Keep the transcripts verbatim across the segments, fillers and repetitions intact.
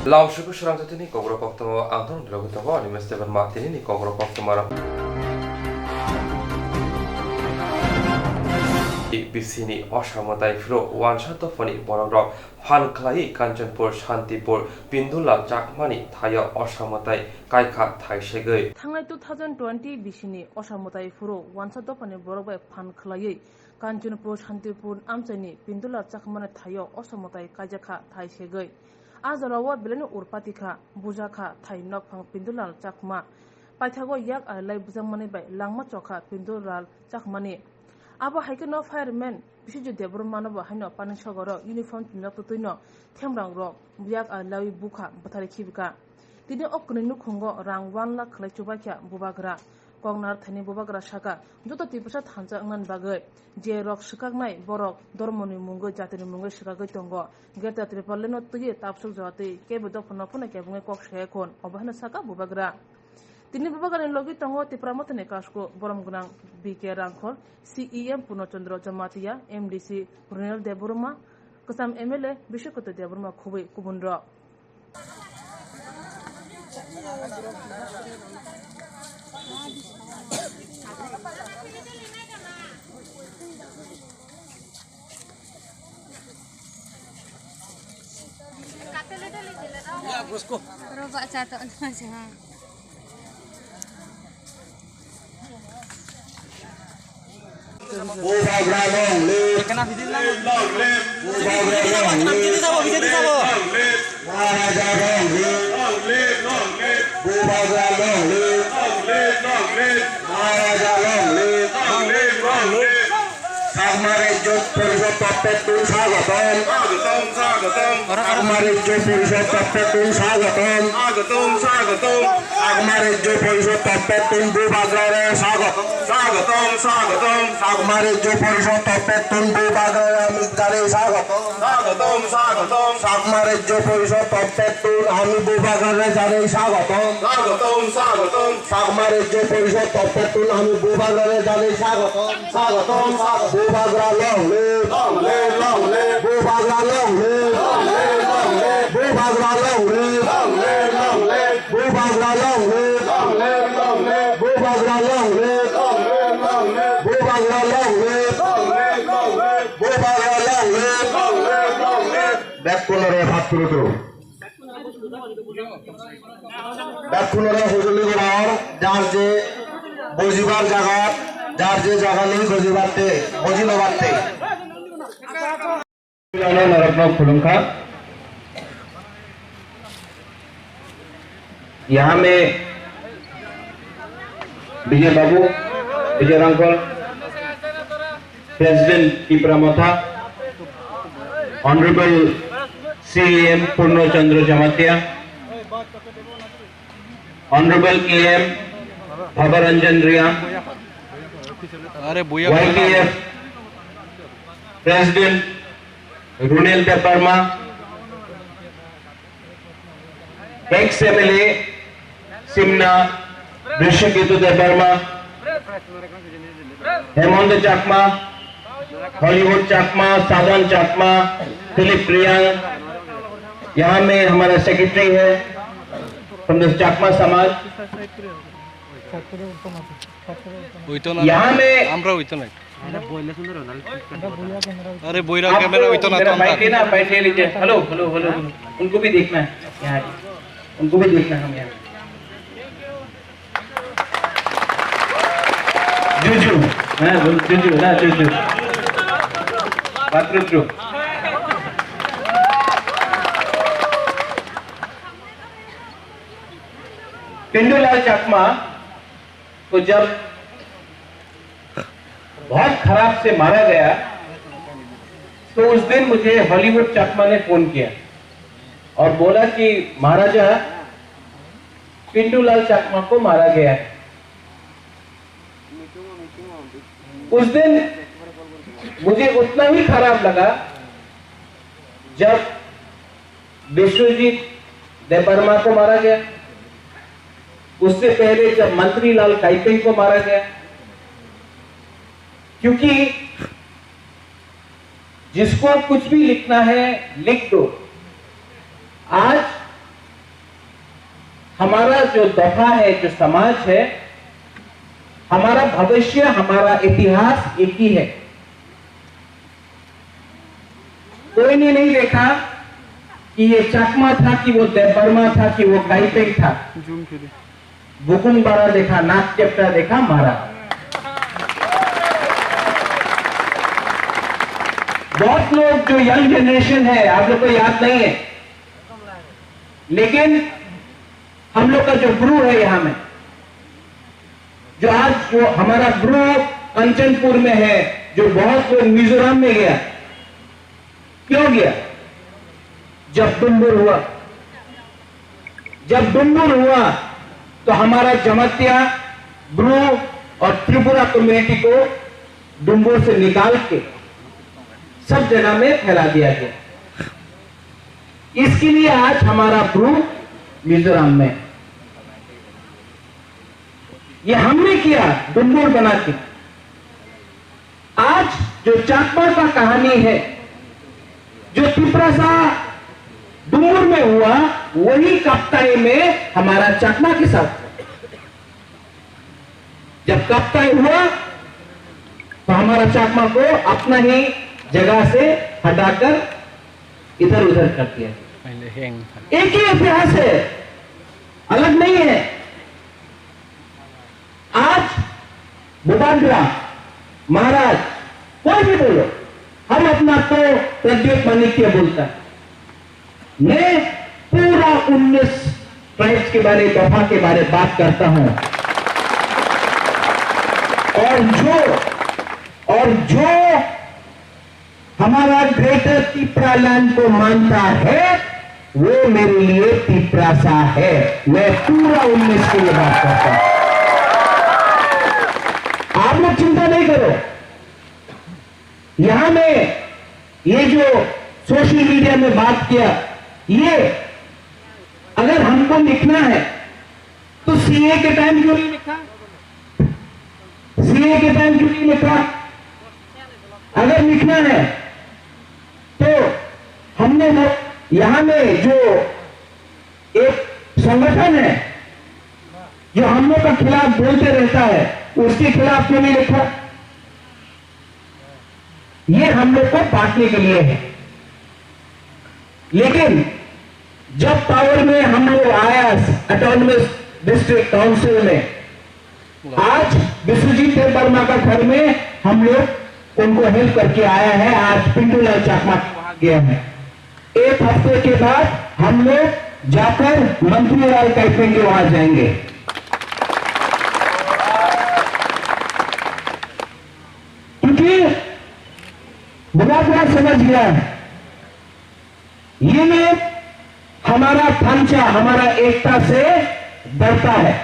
Lamsuku srang jatini kokrok koktwma ang thong dogwi tongo, ani meste berma tinini kokrok koktwma rok. Bisini osamwtai phuru wansa dophani borok rok phan khlaiwi Kanchanpur Shantipur Pindulal Chakmani thaio osamwtai kaikha thaisegwi. Thangnai two thousand twenty bisini osamwtai phuru wansa dophani borok bai phan khlaiwi Kanchanpur Shantipur amchaini Pindulal Chakmani thaio osamwtai kaijakha thaisegwi. A jorao belai no urpati kha, buja kha thai nokphang Pindulal Chakma. Paithago yak ailai bujakmani bai langma chokha Pindulal Chakmani. Abo hai kheno fireman Biswajit Debbarma no bo haino panisogoro uniform tinjak twtwi no themrang rok yak ailai bukha bwthari khibika. Tini o kwnwi nukhungo rang one lakh khlai chubaikha bubagra. Koknar thani bubagra saka, joto Tiprasa thansa wngnani bagwi je rok swkaknai borok dhormoni mungwi, jatini mungwi swkagwi tongo. Greater Tipraland no twiwi tabsuk jawatwi kebo dophano phano kebengwi kok saya khun, obo hwnwi saka bubagra. Tini bubagrani logi tongo Tipra Mothani Kasko Borom Gwnang B K Rangkhol, C E M Purno Chandra Jamatia, M D C Runil Debbarma, kwcham M L A Biswakoti Debbarma khubui kubunrok. Bubagra long live. Bubagra long live. Maharaja long live. Bubagra long live. Maharaja long live. Chakma Rajya Parishad Toppettun swagotom. Swagotom, swagotom. Chakma Rajya Parishad Toppettun swagotom. Swagotom, swagotom. Chakma Rajya Parishad Toppettun bubagrare swagotom. Swagotom, swagotom. Chakma Rajya Parishad Toppettun bubagrare swagotom. Swagotom, swagotom. Chakma Rajya Parishad Toppettun ami bubagrare swagotom. Swagotom, swagotom. Chakma Rajya Parishad Toppettun ami bubagrare janai swagotom. Swagotom, swagotom. Bubagra long live. Long live, long live. Bubagra long live. Long live, long live. Bubagra long live. Long live, long live. Bubagra long live. Long live, long live. Bubagra long live. Long live, long live. Bubagra long live. Long live, long live. Bubagra long live. Long live, long live. Bekkunore phatrutru. Bekkunore hojoli goror, jar je bojibar jagat, jar je jaga nei bojibatte, boji lobatte. Norokno khulumkha. Yaha me Bijay Babu, Bijay Rangkhol, President Tipra Motha, Honorable C E M Purno Chandra Jamatia, Honorable E M Bhabaranjan Reang, अरे भैया Y T F President Runil Debbarma, ex M L A Simna Brishaketu Debbarma, Hemanta Chakma, Hollywood Chakma, Sadan Chakma, Philip Reang, यहाँ में हमारा सेक्रेटरी है from the Chakma समाज। यहाँ में আমরা ওইতো নাই। अरे बोइरा आप कैमरा तो होई तो ना, मेरा तो माइक अंदर। देना, बैठे लीजिए। Hello, hello, hello, hello. उनको भी देखना है यहाँ, उनको भी देखना हम यहाँ। जुजु, हाँ, बोल, जुजु, हाँ, जुजु। बात रुक, रुक। पिंटूलाल चकमा को जब बहुत खराब से मारा गया, तो उस दिन मुझे हॉलीवुड चकमा ने फोन किया और बोला कि महाराजा, पिंटूलाल चकमा को मारा गया है। उस दिन मुझे उतना ही खराब लगा, जब विश्वजीत देबबर्मा को मारा गया, उससे पहले जब मंत्री लाल काइपेई को मारा गया, क्योंकि जिसको कुछ भी लिखना है, लिख दो। आज हमारा जो दफा है, जो समाज है, हमारा भविष्य, हमारा इतिहास एक ही है। कोई ने नहीं देखा कि ये चकमा था, कि वो देबबर्मा था, कि वो काइपेंग था। बुकुम बारा देखा, नाक चेपटा देखा, मारा। बहुत लोग जो यंग जनरेशन है, आप लोग को याद नहीं है, लेकिन हम लोग का जो ब्रू है यहाँ में, जो आज जो हमारा ब्रू कंचनपुर में है, जो बहुत लोग मिजोरम में गया, क्यों गया? जब डुम्बुर हुआ, जब डुम्बुर हुआ तो हमारा जमातिया, ब्रू और त्रिपुरा कम्युनिटी को डुम्बुर से निकाल के सब जगह में फैला दिया गया। इसके लिए आज हमारा ब्रू मिजोरम में, ये हमने किया, डुम्बुर बना के। आज जो चाकमा का कहानी है, जो तिपरासा डुम्बुर में हुआ, वही कप्ताई में हमारा चाकमा के साथ हुआ। जब कप्ताई हुआ, तो हमारा चाकमा को अपना ही जगह से हटाकर इधर उधर कर दिया। एक ही इतिहास है, अलग नहीं है। आज बुबाग्रा महाराज, कोई भी बोलो, हम अपना को प्रद्योत माणिक्य बोलता है। मैं पूरा उन्नीस ट्राइब्स के बारे, दफा के बारे बात करता हूं। और जो, और जो हमारा ग्रेटर तिपरालैंड को मानता है, वो मेरे लिए तिपरासा है। मैं पूरा उन्नीस के लिए बात करता हूं। आप लोग चिंता नहीं करो, यहां में ये जो सोशल मीडिया में बात किया, ये अगर हमको लिखना है तो सीए के टाइम क्यों नहीं लिखा? सीए के टाइम क्यों नहीं लिखा? अगर लिखना है तो हमने वो, यहाँ में जो एक संगठन है जो हम लोग का खिलाफ बोलते रहता है, उसके खिलाफ क्यों नहीं लिखा? ये हम लोग को बांटने के लिए है। लेकिन जब पावर में हम लोग आया ऑटोनॉमस डिस्ट्रिक्ट काउंसिल में, आज विश्वजीत देव वर्मा का घर में हम लोग उनको हेल्प करके आया है। आज पिंटू लाल चाकमा वहां गया है। एक हफ्ते के बाद हम लोग जाकर मंत्री लाल कैफे के वहां जाएंगे, क्योंकि बुरा बुरा समझ गया है। ये लोग हमारा थांचा, हमारा एकता से डरता है।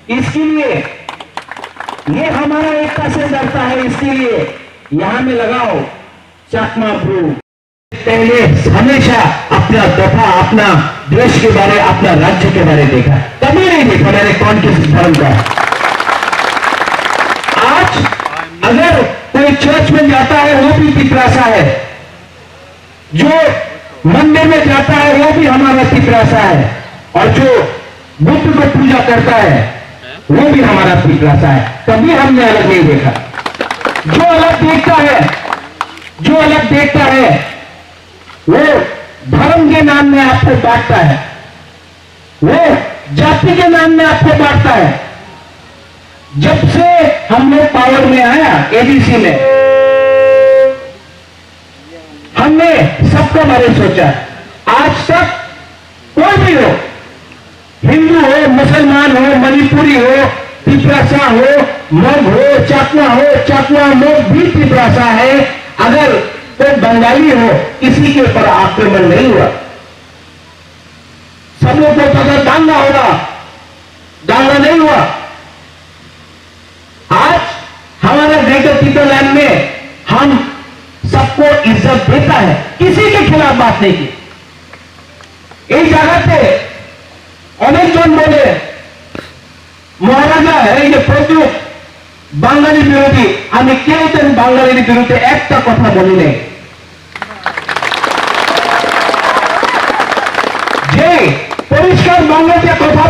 इसके लिए, ये हमारा एकता से डरता है, इसके लिए यहाँ में लगाओ चकमा ब्रू। पहले हमेशा अपना दफा, अपना देश के बारे, अपना राज्य के बारे देखा, कभी नहीं देखा मैंने कौन किस धर्म का। आज अगर कोई चर्च में जाता है, वो भी तिपरासा है। जो मंदिर में जाता है, वो भी हमारा तिपरासा है, और जो बुद्ध को पूजा करता है, वो भी हमारा तिपरासा है। कभी हमने अलग नहीं देखा। जो अलग देखता है, जो अलग देखता है, वो धर्म के नाम में आपको बांटता है। वो जाति के नाम में आपको बांटता है। जब से हम लोग पावर में आया एडीसी में, हमने सबके बारे में सोचा। आज तक कोई भी हो, हिंदू हो, मुसलमान हो, मणिपुरी हो, तिपरासा हो, मग हो, चाकमा हो, चाकमा मग भी तिपरासा है। अगर कोई बंगाली हो, किसी के ऊपर आक्रमण नहीं हुआ। सब लोग बोलता था दांगा होगा, दांगा नहीं हुआ। आज हमारा ग्रेटर तिब्बत लैंड में हम सबको इज्जत देता है, किसी के खिलाफ बात नहीं की। এই জায়গাতে অনেকজন বলে, মহারাজা, এই যে প্রদ্যুৎ বাঙালি বিরোধী, আমি কেউ তো বাঙালির বিরুদ্ধে একটা কথা বলি নাই। যে পরিষ্কার বাংলাতে কথা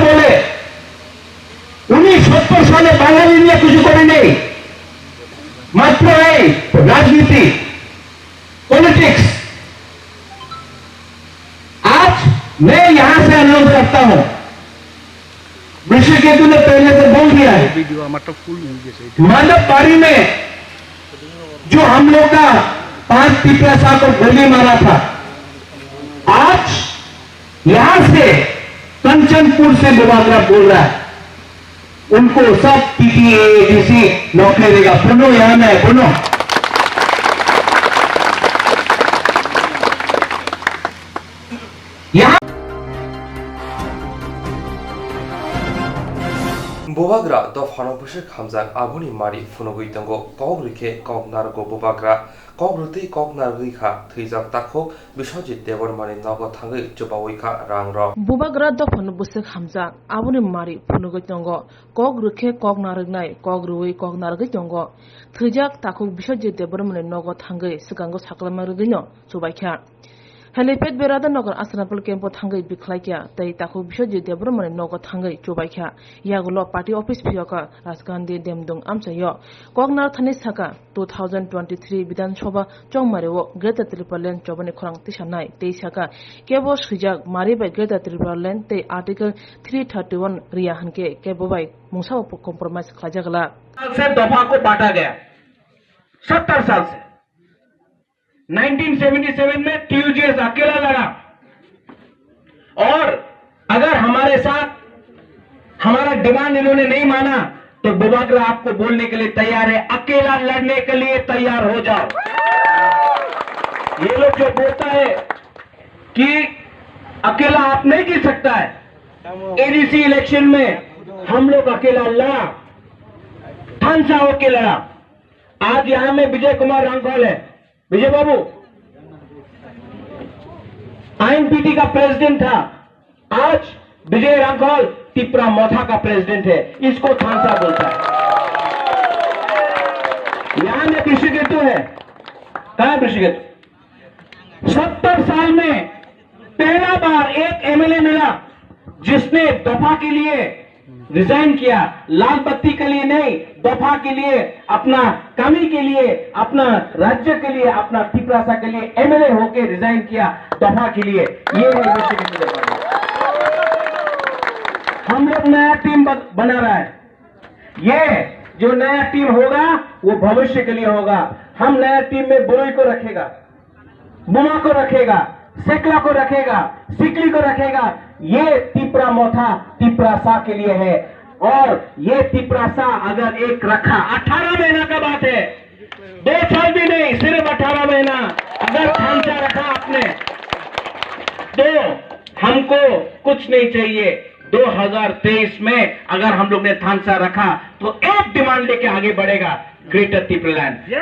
मैं यहाँ से अनुरोध करता हूँ, ऋषिकेतु ने पहले तो बोल दिया है, माधव पारी में जो हम लोग का पांच तिपरासा को गोली मारा था, आज यहाँ से कंचनपुर से बुबागरा बोल रहा है, उनको सब टीटीए एडीसी नौकरी देगा। बोलो यहाँ में बोलो। Bubagra dophano bwswk hamjak, aboni mari phunugwi tongo. Kok rwkhe kok narwgo bubagra, kok rwtwi kok narwgwi kha. Thwijak takhuk Biswajit Debbarmani nogo thangwi chubawi kha rang rok. Bubagra dophano bwswk hamjak, aboni mari phunugwi tongo. Kok rwkhe kok narwknai, kok rwwi kok narwgwi tongo. Thwijak takhuk Biswajit Debbarmani nogo thangwi swkango saklama rwgwino chubaikha. Helipad Beradarnagar Asrapal camp-o thangwi bikhlaikha tei takhuk Biswajit Debbarmani nogo thangwi chubaikha. Yagulo party office phiyokha Rajgandhi Demdung amchaio. Kok narwkthani saka, two thousand twenty-three Bidhan Sabha chongmario Greater Tipraland chobani khorang tisanai tei saka, kebo swijak mari bai Greater Tipraland tei Article three thirty-one riya hinkhe kebo bai mungsa bo compromise khlaijak glak. साल से दफा को बांटा गया, सत्तर साल से। Nineteen seventy seven में टीयूजीएस अकेला लड़ा, और अगर हमारे साथ हमारा डिमांड इन्होंने नहीं माना तो बुबागरा आपको बोलने के लिए तैयार है, अकेला लड़ने के लिए तैयार हो जाओ। ये लोग जो बोलता है कि अकेला आप नहीं जीत सकता है, एडीसी इलेक्शन में हम लोग अकेला लड़ा, थानसा होके लड़ा। आज यहाँ में विजय कुमार रांखल है, विजय बाबू आईएनपीटी का प्रेसिडेंट था, आज विजय रांखल तिपरा मोथा का प्रेसिडेंट है, इसको थानसा बोलता है। यहाँ में ऋषिकेतु है, कहाँ है ऋषिकेतु? सत्तर साल में पहला बार एक एमएलए मिला जिसने दफा के लिए रिजाइन किया, लाल बत्ती के लिए नहीं, दफा के लिए, अपना कमी के लिए, अपना राज्य के लिए, अपना तिपरासा के लिए एमएलए होके रिजाइन किया दफा के लिए। ये है ऋषिकेतु। हम लोग नया टीम बन-, बना रहा है। ये जो नया टीम होगा वो भविष्य के लिए होगा। हम नया टीम में बोरोई को रखेगा, बुमा को रखेगा, सेकला को रखेगा, सिकली को रखेगा। ये तिपरा मोथा तिपरासा के लिए है। और ये तिपरासा अगर एक रखा, अठारह महीना का बात है, दो साल भी नहीं, सिर्फ अठारह महीना अगर थानसा रखा आपने, तो हमको कुछ नहीं चाहिए। दो हज़ार तेईस में अगर हम लोग ने थानसा रखा तो एक डिमांड लेके आगे बढ़ेगा, ग्रेटर तिपरालैंड।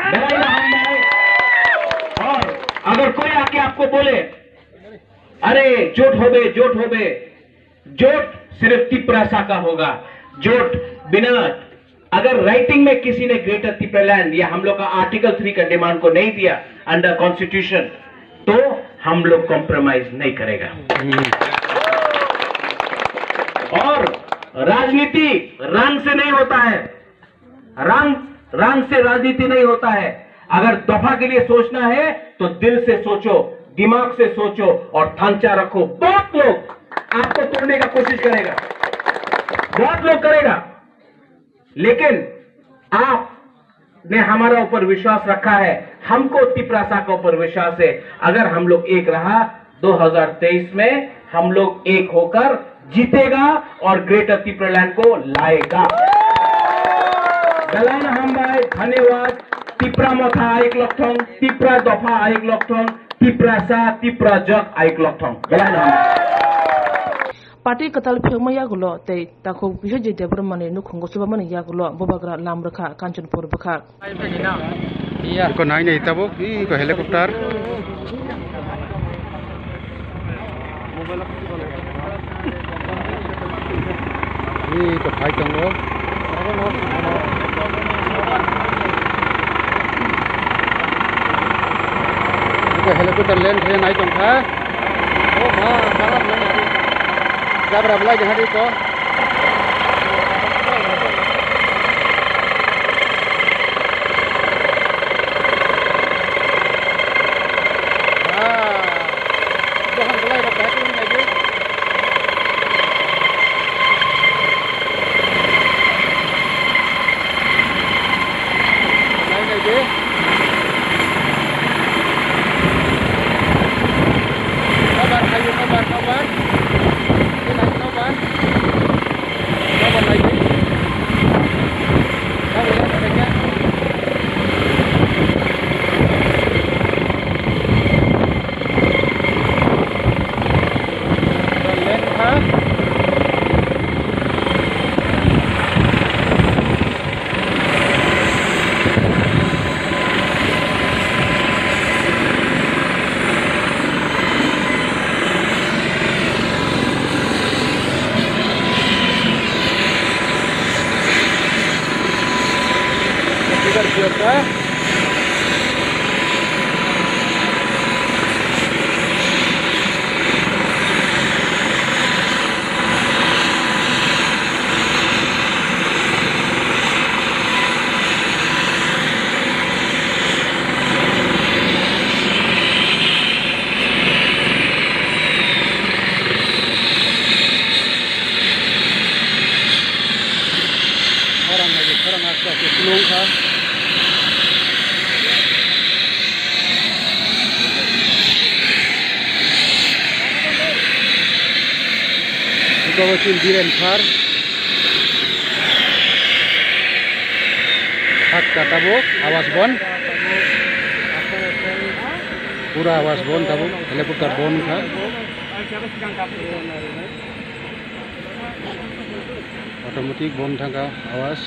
और अगर कोई आके आपको बोले, अरे जोट होबे, जोट होबे, जोट सिर्फ तिपरासा का होगा। जोट बिना, अगर राइटिंग में किसी ने ग्रेटर तिपरालैंड या हम लोग का आर्टिकल थ्री का डिमांड को नहीं दिया अंडर कॉन्स्टिट्यूशन, तो हम लोग कॉम्प्रोमाइज नहीं करेगा। और राजनीति रंग से नहीं होता है, रंग, रंग से राजनीति नहीं होता है। अगर दफा के लिए सोचना है तो दिल से सोचो, दिमाग से सोचो और थांचा रखो। बहुत लोग आपको तोड़ने का कोशिश करेगा, बहुत लोग करेगा, लेकिन आपने हमारा ऊपर विश्वास रखा है, हमको तिपरासा का ऊपर विश्वास है। अगर हम लोग एक रहा, दो हज़ार तेईस में हम लोग एक होकर जीतेगा और ग्रेटर तिपरालैंड को लाएगा। Belai no hambai, dhanyawad. Tipra Motha ayuk lokthong, Tipra Dopha ayuk lokthong, Tiprasa, Tipra Jok ayuk lokthong. Belai no hambai. Party kwtal phiyokma yagulo tei takhuk Biswajit Debbarmani nukhungo chubamani yagulo bubagra lam rwkha Kanchanpur bwkhak. Iko nai nai tabuk, iko helicopter. Iko phai tongo. Iko helicopter land khe nai tongkha. Jabra belai de hari ko. Ah. Dohan belai rok bahai tongwi nai di. Abo chini Biren sir. Hakka tabuk, awas bon. Pura awas bon tabuk, helicopter bon kha. Automatic bon thangkha awas.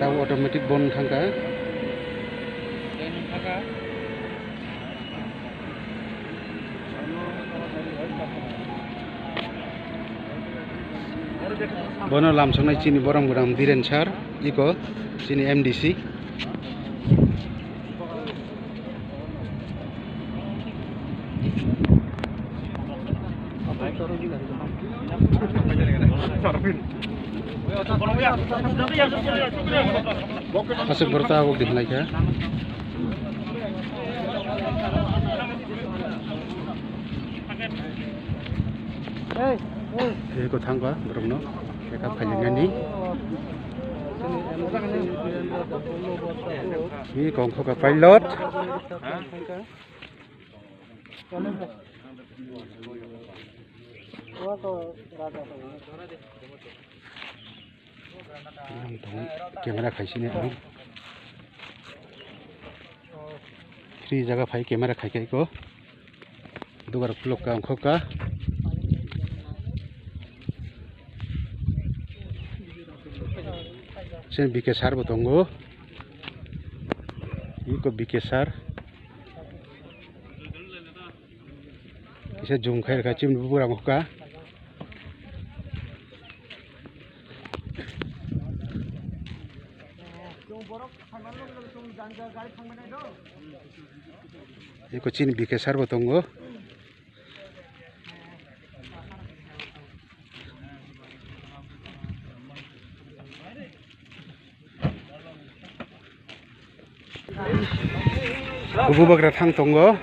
Tabuk automatic bon thangkha. Bono lamsoknai chini borom gwnang Biren sir, iko chini M D C. Aswk borok tabuk dihlaikha. Tei kwthang ba borokno check up khainani. Ni kongkho ka pilot. Camera khaisini ang. Free jaga phai camera khai khai ko. Dugar khuluk ka, ongkhok ka. Sen B K sir bo tongo. Iko B K sir. Kisa zoom khai rwkha chini bugra ongkhok ka. Eko chini B K sir bo tongo. Bubagra thang tongo.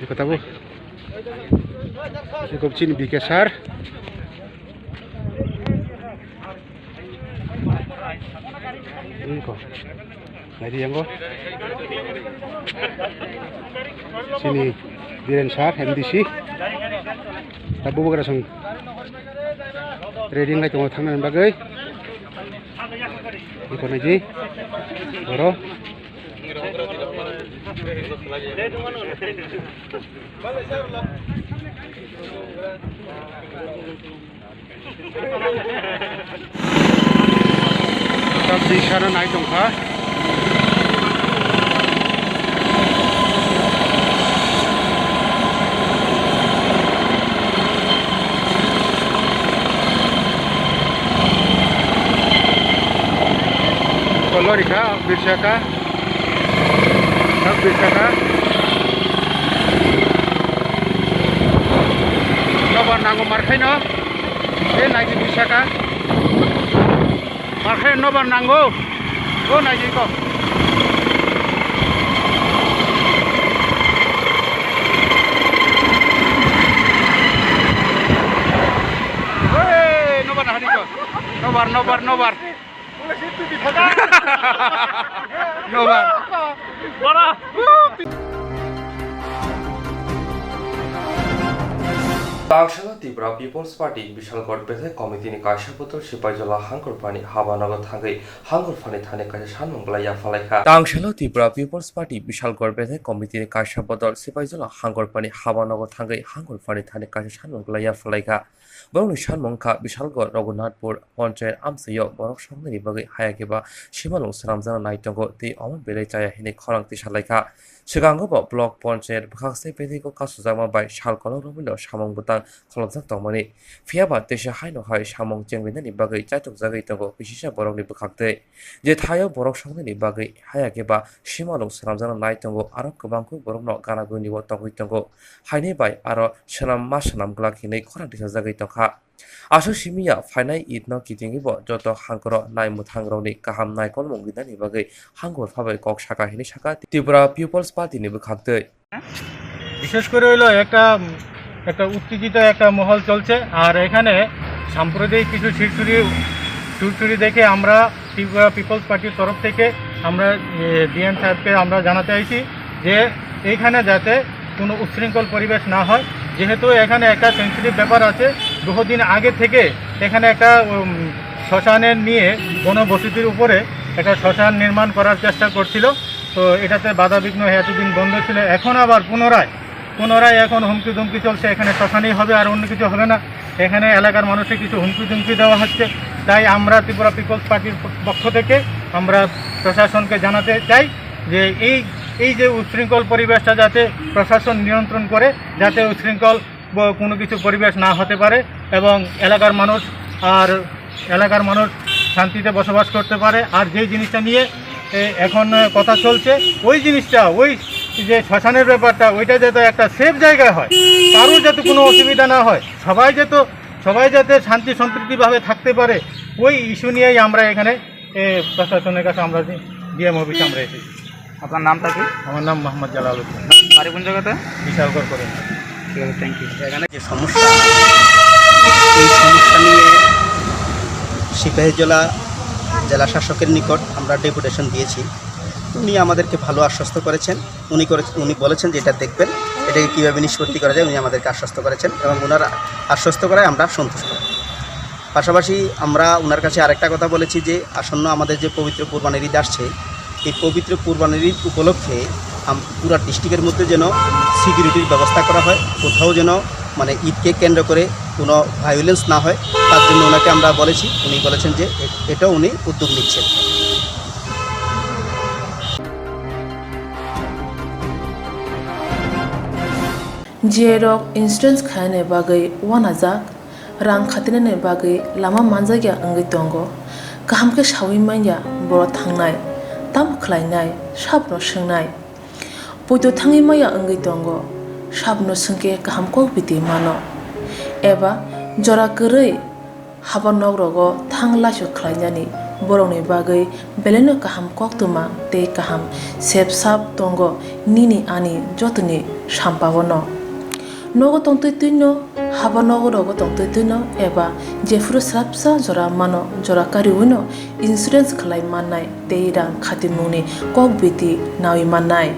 Eko tabuk. Eko chini B K sir. Eko. Naidi yango. Chini Biren sir, M D C. Tabuk bubagra song ready wng lai tongo thangna bagwi. Eko naidi. Oro. Tabdi sana nai tongkha. Kolorika, Bisaka. Sak Bisaka. Nobar nango markhaino. E naidi Bisaka. Markhaino nobar nango. O naidi ko. Oi, nobar nahani ko. Nobar, nobar, nobar. Nobar. Tangselo Tripura People's Party Bishalgarh Bethai Committee ni kaisa bodol Sipaijola Hangkorphani habanogo thangwi Hangkorphani thani kaisa sanmung belai yaphalaikha. Tangselo Tripura People's Party Bishalgarh Bethai Committee ni kaisa bodol Sipaijola Hangkorphani habanogo thangwi Hangkorphani thani kaisa sanmung belai yaphalaikha. Borokni sanmung wngkha Bishalgarh Raghunathpur Ponchayat amchaio borok soknani bagwi haya khe ba simalwng swnamjakna nai tongo tei omo belai chaya hinwi khorang tisalaikha. Swkango bo Block Ponchayat bwkhakse bedego kasujakma bai sal kolok romwino samung bwtang kholopjak tongmani. Phiya ba teisa haino hai samung chengrinani bagwi chaitukjagwi tongo kisisa borokni bwkhaktwi. Je thaio borok soknani bagwi haya khe ba simalwng swnamjakna nai tongo, aro kwbangkuk borokno gana guni o tongwi tongo. Haini bai aro swnam ma swnam glak hinwi khorang tisajagwi tongkha. Aswk simi ya phainai Eid no kitingwi bo joto hangkoro nai mwthang rokni kaham naikolmung rinani bagwi hangkor phabai kok saka hinwi saka Tripura People's Party ni bwkhaktwi. বিশেষ করে হইলো একটা একটা উত্তেজিত একটা মহল চলছে। আর এখানে সাম্প্রদায়িক কিছু ছিড়ছুড়ি ছিড়ছুড়ি দেখে আমরা ত্রিপুরা পিপলস পার্টির তরফ থেকে আমরা ডিএম সাহেবকে আমরা জানাতে চাইছি যে এইখানে যাতে কোনো উচ্ছৃঙ্খল পরিবেশ না হয়, যেহেতু এখানে একটা সেন্সিটিভ ব্যাপার আছে। বহুদিন আগে থেকে এখানে একটা উম, শ্মশানের নিয়ে, জনবসতির উপরে একটা শ্মশান নির্মাণ করার চেষ্টা করছিল। তো এটাতে বাধাবিঘ্ন হয়ে এতদিন বন্ধ ছিল। এখন আবার পুনরায় পুনরায় এখন হুমকি ধমকি চলছে, এখানে শ্মশানই হবে, আর অন্য কিছু হবে না। এখানে এলাকার মানুষকে কিছু হুমকি ধমকি দেওয়া হচ্ছে। তাই আমরা ত্রিপুরা পিপলস পার্টির পক্ষ থেকে আমরা প্রশাসনকে জানাতে চাই যে এই এই যে উচ্ছৃঙ্খল পরিবেশটা যাতে প্রশাসন নিয়ন্ত্রণ করে, যাতে উচ্ছৃঙ্খল ব-, কোনো কিছু পরিবেশ না হতে পারে এবং এলাকার মানুষ আর এলাকার মানুষ শান্তিতে বসবাস করতে পারে। আর যেই জিনিসটা নিয়ে এ, এখন কথা চলছে, ওই জিনিসটা, ওই যে শ্মশানের ব্যাপারটা, ওইটা যাতে একটা সেফ জায়গা হয়, কারোর যাতে কোনো অসুবিধা না হয়, সবাই যাতে সবাই যাতে শান্তি সম্প্রীতিভাবে থাকতে পারে, ওই ইস্যু নিয়েই আমরা এখানে এ, প্রশাসনের কাছে আমরা ডিএম অফিসে আমরা এসেছি। আপনার নামটা কি? আমার নাম মোহাম্মদ জালালউদ্দিন। বাড়ি কোন জায়গাতে? বিশালগড় করে। ঠিক আছে, থ্যাংক ইউ। এখানে যে সমস্যা, এই সমস্যা নিয়ে সিপাহীজলা জেলা শাসকের নিকট আমরা ডেপুটেশন দিয়েছি। উনি আমাদেরকে ভালো আশ্বস্ত করেছেন। উনি করে, উনি বলেছেন যে এটা দেখবেন, এটাকে কীভাবে নিষ্পত্তি করা যায়, উনি আমাদেরকে আশ্বস্ত করেছেন এবং ওনার আশ্বস্ত করায় আমরা সন্তুষ্ট। পাশাপাশি আমরা ওনার কাছে আরেকটা কথা বলেছি যে আসন্ন আমাদের যে পবিত্র কুরবানির ঈদ আসছে, এই পবিত্র কুরবানির ঈদ উপলক্ষে আম-, পুরা ডিস্ট্রিক্টের মধ্যে যেন সিকিউরিটির ব্যবস্থা করা হয়, কোথাও যেন মানে ঈদকে কেন্দ্র করে কোনো ভায়োলেন্স না হয়, তার জন্য ওনাকে আমরা বলেছি। উনি বলেছেন যে এ-, এটাও উনি উদ্যোগ নিচ্ছেন। J rok insurance khainani bagwi uanajak, rang khatinani bagwi lama manjakya wngwi tongo. Kaham khe saui manya borok thangnai, tamo khlainai, sabno swngnai. Poito thangwi maya wngwi tongo, sabno swngkhe kaham kok biti mano. Eba jora kwrwi haba nok rogo thang laisu khlainani borokni bagwi belaino kaham koktwma tei kaham sep sap tongo nini ani jotoni sampao no. Nogo tongtwi twino, haba nogo rogo tongtwi twino eba jephuru swrapsa jora mano, jora kariwino insurance khlai mannai tei rang khatimungni kok biti nawi mannai.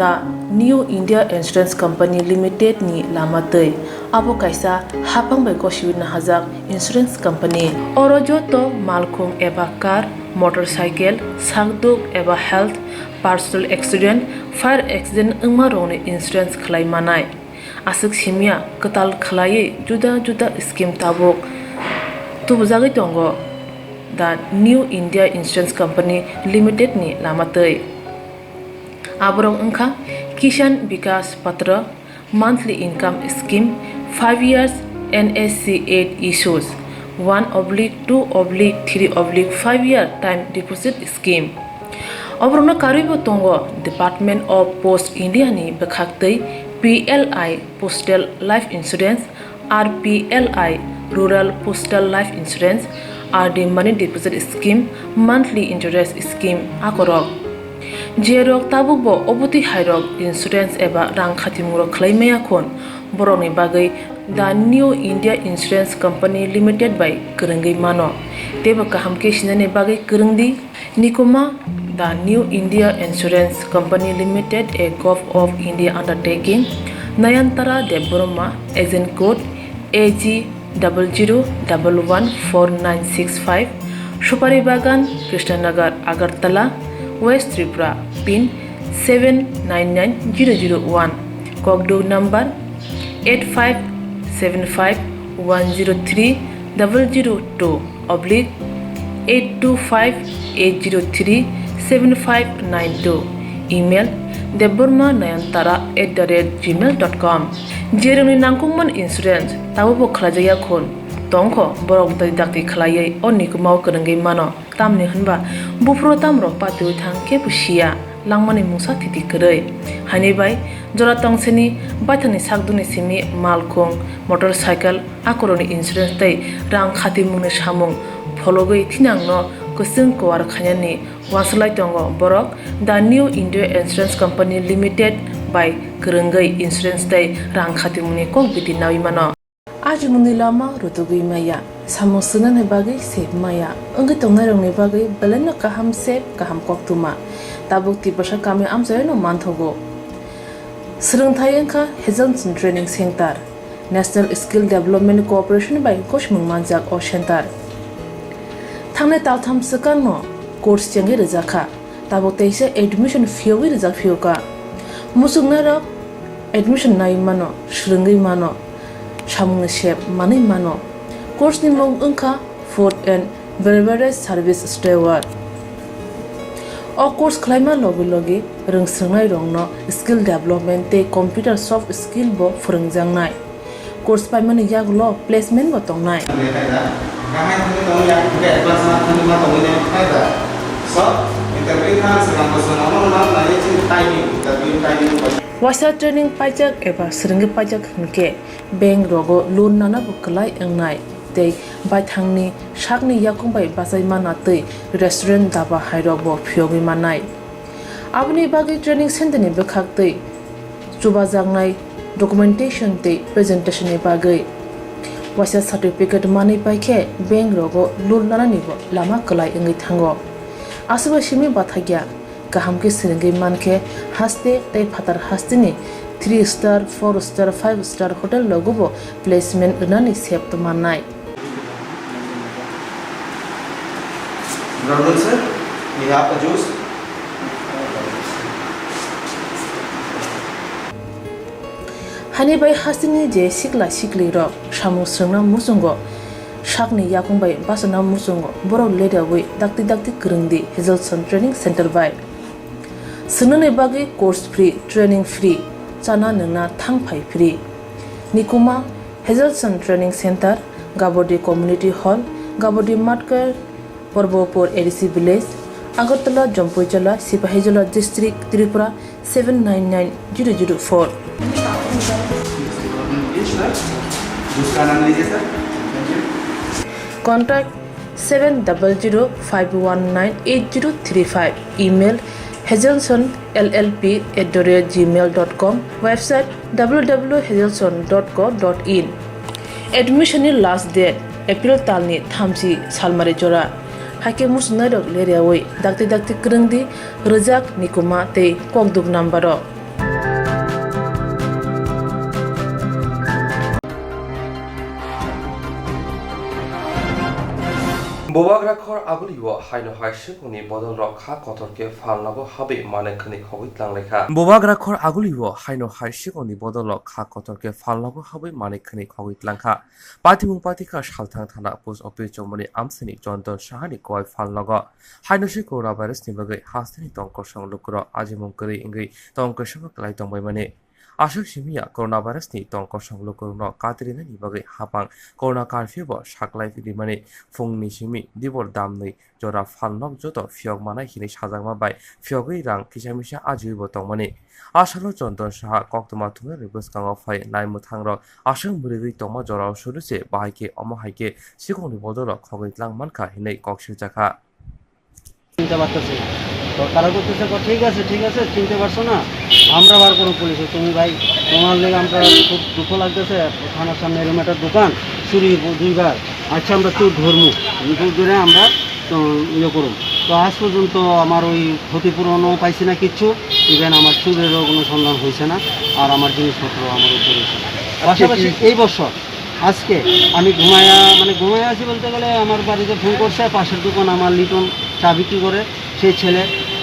The New India Insurance Company Limited ni lama twi. Abo kaisa haphang bai gosiwi nahajak insurance company. Oro joto malkhung eba car, motorcycle, sakduk eba health, personal accident, fire accident wngma rokni insurance khlai manai. Aswk simya kwtal khlaiwi juda juda scheme tabuk tubujagwi tongo the New India Insurance Company Limited ni lama twi. Aborok wngkha Kisan Vikas Patra, monthly income scheme, five years N S C eight issues, one oblique two oblique three oblique five year time deposit scheme. Oborokno karwibo tongo Department of Post India ni bwkhaktwi P L I Postal Life Insurance, R P L I Rural Postal Life Insurance, R D Money Deposit Scheme, Monthly Interest Scheme akorok. Jerok tabukbo obotwi hairok insurance eba rang khatimungrok khlai maya khun, borokni bagwi The New India Insurance Company Limited bai kwrwngwi mano. Teibo kaham khe sinani bagwi kwrwng di. Nikuma, The New India Insurance Company Limited, a Govt of India undertaking, Nayantara Debbarma, agent code A G double zero double one four nine six five, Supari Bagan, Krishnanagar, Agartala, West Tripura, pin seven nine nine zero zero one, Kokduk number eight five seven five one zero three double zero two oblique eight two five eight zero three seven five nine two, email debbarma nayantara at the rate gmail dot com. Jerokni nangkukmani insurance tabukbo khlaijakya khun tongkho, borok dai dakti khlaiwi o nikumao kwrwngwi mano. Tamni hwnba buphuru tamrok patiwi thang kebo siya, langmani mungsa thiti kwrwi. Haini bai jora tongsini baithangni sakdukni simi malkhung, motorcycle, akorokni insurance tei rang khatimungni samung phologwi thinangno kwchwng kuar khainani uansuk lai tongo borok The New India Insurance Company Limited bai kwrwngwi insurance tei rang khatimungni kok biti naui mano. Ajimungni lama rutugwi maya, Samung swngnani bagwi sep maya wngwi tongnairokni bagwi belaino kaham sep, kaham koktwma. Tabuk Tiprasa kami amchaino manthogo. Swrwngthai wngkha Hazelson Training Center. National Skill Development Corporation bai gosimung manjak o center. Thangnai taltham swkangno course chengwi rwjakha. Tabuk teisa admission phiyogwi rijak phiyokha. Muchungnairok admission nai mano, swrwngwi mano, samungni sep manwi mano. Course ni mung wngkha Food and Beverage Service Steward. O course khlaima logi logi rwng swrwngnairokno skill development tei computer soft skill bo phwrwngjaknai. Course paimani yagulo placement bo tongnai. Waisa training paijak eba swrwngwi paijak hwnkhe bank rogo loan nana bo kwlai wngnai tei baithangni sakni yakung bai bachai mana tei restaurant daba hairok bo phiyogwi mannai. Aboni bagwi training center ni bwkhak tei chubajaknai documentation tei presentation ni bagwi waisa certificate manwi paikhe bank rogo loan nanani bo lama kwlai wngwi thango. Aswk bai simi bathakya kaham khe swrwngwi mankhe haste tei phatar hasteni three star, four star, five star hotel rogo bo placement rwnani sep to mannai. Brother sir, we have a juice. Hani bai hasteni je sikla sikli rok samung swrwngna muchungo sakni yakung bai bachana muchungo borok leryawi dakti dakti kwrwngdi Hazelson Training Center bai. Swngnani bagwi course free, training free, chana nwngna thang phai free. Nikuma Hazelson Training Center, Gabodi Community Hall, Gabodi Matkar, Porbopur A D C Village, Agartala, Jampuijala, Sipahijola District, Tripura seven nine nine zero zero four. Contact seven double zero five one nine eight zero three five. Email hazelson L L P at the rate gmail dot com. Website W W W hazelson dot co dot in. Admission ni last date April talni thamchi salmari jora. Haikhe muchungnairok leryawi dakti dakti kwrwngdi rwjak nikuma tei kokduk number o. Bubagra khor agulio haino hai swkangni bodolrok kha kotor khe phalnogo habwi manwi khwnwi khogwi tlanglai kha. Bubagra khor agulio haino hai swkangni bodolrok kha kotor khe phalnogo habwi manwi khwnwi khogwi tlang kha. Patimung patikha Salthang thana post office chomoni amsini Chondon Sahani kowai phalnogo. Haino se coronavirus ni bagwi hasteni tong kosong lukurok ajimung kwrwi wngwi tong kosongo kwlai tongbaimani. Aswk simi ya coronavirus ni tong kosong lukurokno katirinani bagwi hapang corona curfew bo saklai rimani phungni simi dibor damnwi jora phalnok joto phiyok manai hinwi sajakma bai phiyogwi rang kisa misa ajiwi bo tongmani. A salo Chondon Saha koktwma thumnani bwskango phai nai mwthangrok aswk mwrwgwi tongma jorao suru se bahai khe omo hai khe sikongni bodolo khogwi tlang mankha hinwi kok swijakha. চিনতে পারতেছি না। তো তারা বলতেছে, "ঠিক আছে, ঠিক আছে, চিনতে পারছো না, আমরা বার করো পুলিশে, তুমি ভাই তোমার লেগে আমরা খুব দুঃখ লাগতেছে, থানার সামনে এরকম একটা দোকান চুরি দুইবার, আচ্ছা আমরা চোর ধরমু, চোর ধরে আমরা তো ইয়ে করুম।" তো আজ পর্যন্ত আমার ওই ক্ষতিপূরণও পাইছি না কিচ্ছু, ইভেন আমার চুরেরও কোনো সন্ধান হয়েছে না, আর আমার জিনিসপত্র আমার উদ্ধার হয়েছে না। পাশাপাশি এই বছর আজকে আমি ঘুমায়া, মানে, ঘুমায়া আছি বলতে গেলে আমার বাড়িতে ফোন করছে, পাশের দোকান আমার লিটন চা বিক্রি করে, সেই ছেলে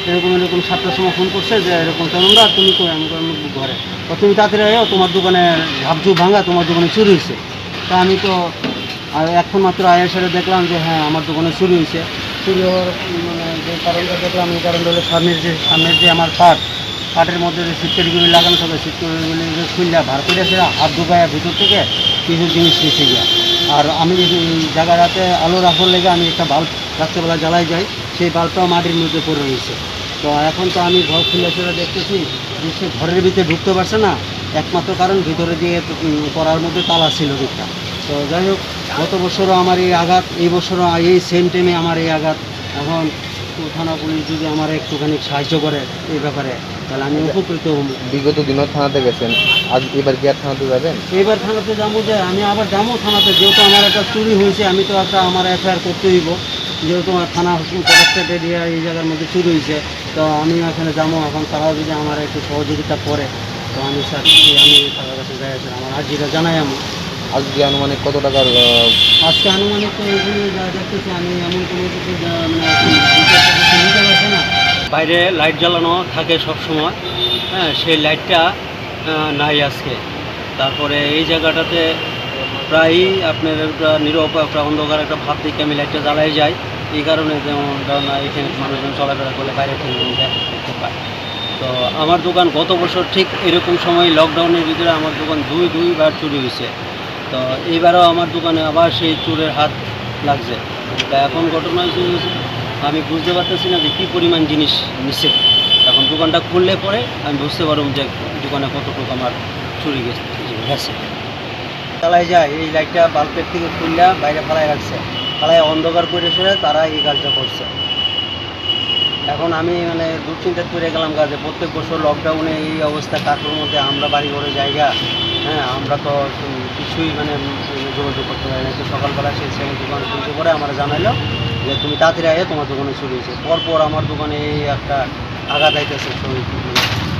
এরকম এরকম সাতটার সময় ফোন করছে যে, "এরকম চন্দনদা, তুমি কই?" আমি বললাম, "ঘরে।" "তো তুমি তাড়াতাড়ি আয়ো, তোমার দোকানে ঝাপঝুপ ভাঙা, তোমার দোকানে চুরি হয়েছে।" তা আমি তো আর এখন মাত্র আয়া সেটা দেখলাম যে, হ্যাঁ, আমার দোকানে চুরি হয়েছে। চুরি হওয়ার, মানে, যে কারণটা দেখলাম, এই কারণটা হলো সামনের যে, সামনের যে আমার কাঠ, কাঠের মধ্যে যে সিট ক্যাটাগরি লাগানো থাকে, সিট ক্যাটাগরি খুললে বার করে সেটা হাত ঢুকায় ভিতর থেকে কিছু জিনিস নিচে গিয়া। আর আমি এই জায়গাটাতে আলো রাখার লেগে আমি একটা বাল্ব রাত্রেবেলা জ্বালাই যাই, সেই বাল্বটাও মাটির মধ্যে পড়ে রয়েছে। তো এখন তো আমি ঘর খুলে সেটা দেখতেছি যে সে ঘরের ভিতরে ঢুকতে পারছে না, একমাত্র কারণ ভিতরে দিয়ে, উম, করার মধ্যে তালা ছিল দিকটা। তো যাই হোক, গত বছরও আমার এই আঘাত, এই বছরও এই সেম টাইমে আমার এই আঘাত। এখন থানা পুলিশ যদি আমার একটুখানি সাহায্য করে এই ব্যাপারে, তাহলে আমি আচ্ছা। উপকৃত হব। বিগত দিনও থানাতে গেছেন, আজ এবার কি আর থানাতে যাবেন? এবার থানাতে যাবো যে আমি আবার যাবো থানাতে, যেহেতু আমার একটা চুরি হয়েছে, আমি তো একটা আমার এফআইআর করতে হইব, যেহেতু আমার থানা কলেক্টরেট এরিয়া এই জায়গার মধ্যে চুরি হয়েছে, তো আমি এখানে যাবো। এখন তারা যদি আমার একটু সহযোগিতা করে, তো আমি স্যার, আমি তাদের কাছে যাই, স্যার, আমার আর্জিটা জানাই আমি। আজকে আনুমানিক কত টাকার, আহ, আজকে আনুমানিক তো এখানে যা দেখতেছি আমি, এমন কোনো কিছু যা, মানে, এখন হিসাব করতে পারছি না। বাইরে লাইট জ্বালানো থাকে সব সময়, হ্যাঁ, সেই লাইটটা, আহ, নাই আজকে। তারপরে এই জায়গাটাতে প্রায়ই আপনার একটা নীরব, একটা অন্ধকার, একটা ভাব দেখে আমি লাইটটা জ্বালাই যাই। এই কারণে যেমন, কারণ এখানে মানুষজন চলাফেরা করলে বাইরে থেকে যেমন দেখা দেখতে পায়। তো আমার দোকান গত বছর ঠিক এরকম সময় লকডাউনের ভিতরে আমার দোকান দুই, দুইবার চুরি হয়েছে। তো এইবারও আমার দোকানে আবার সেই চোরের হাত লাগছে। তা এখন ঘটনা হয়েছে যে আমি বুঝতে পারতেছি না যে কী পরিমাণ জিনিস নিছে। এখন দোকানটা খুললে পরে আমি বুঝতে পারবো যে দোকানে কতটুকু আমার চুরি গেছে, গেছে। চালাই যায়, এই লাইটটা বাল্বের থেকে খুললা বাইরে ফালাই রাখছে, ফালাই অন্ধকার করে সরে তারা এই কাজটা করছে। এখন আমি মানে দুশ্চিন্তায় পড়ে গেলাম গা যে প্রত্যেক বছর লকডাউনে এই অবস্থা, কাঠের মধ্যে আমরা বাড়ি ঘরে জায়গা, হ্যাঁ, আমরা তো কিছুই মানে যোগাযোগ করতে পারি না। তো সকালবেলা সেই সেম দোকান খুলতে পরে আমরা জানাইলো যে তুমি তাড়াতাড়ি আয়, তোমার দোকানে চুরি হয়েছে। পরপর আমার দোকানে এই একটা আঘাত আইতেছে শরীর।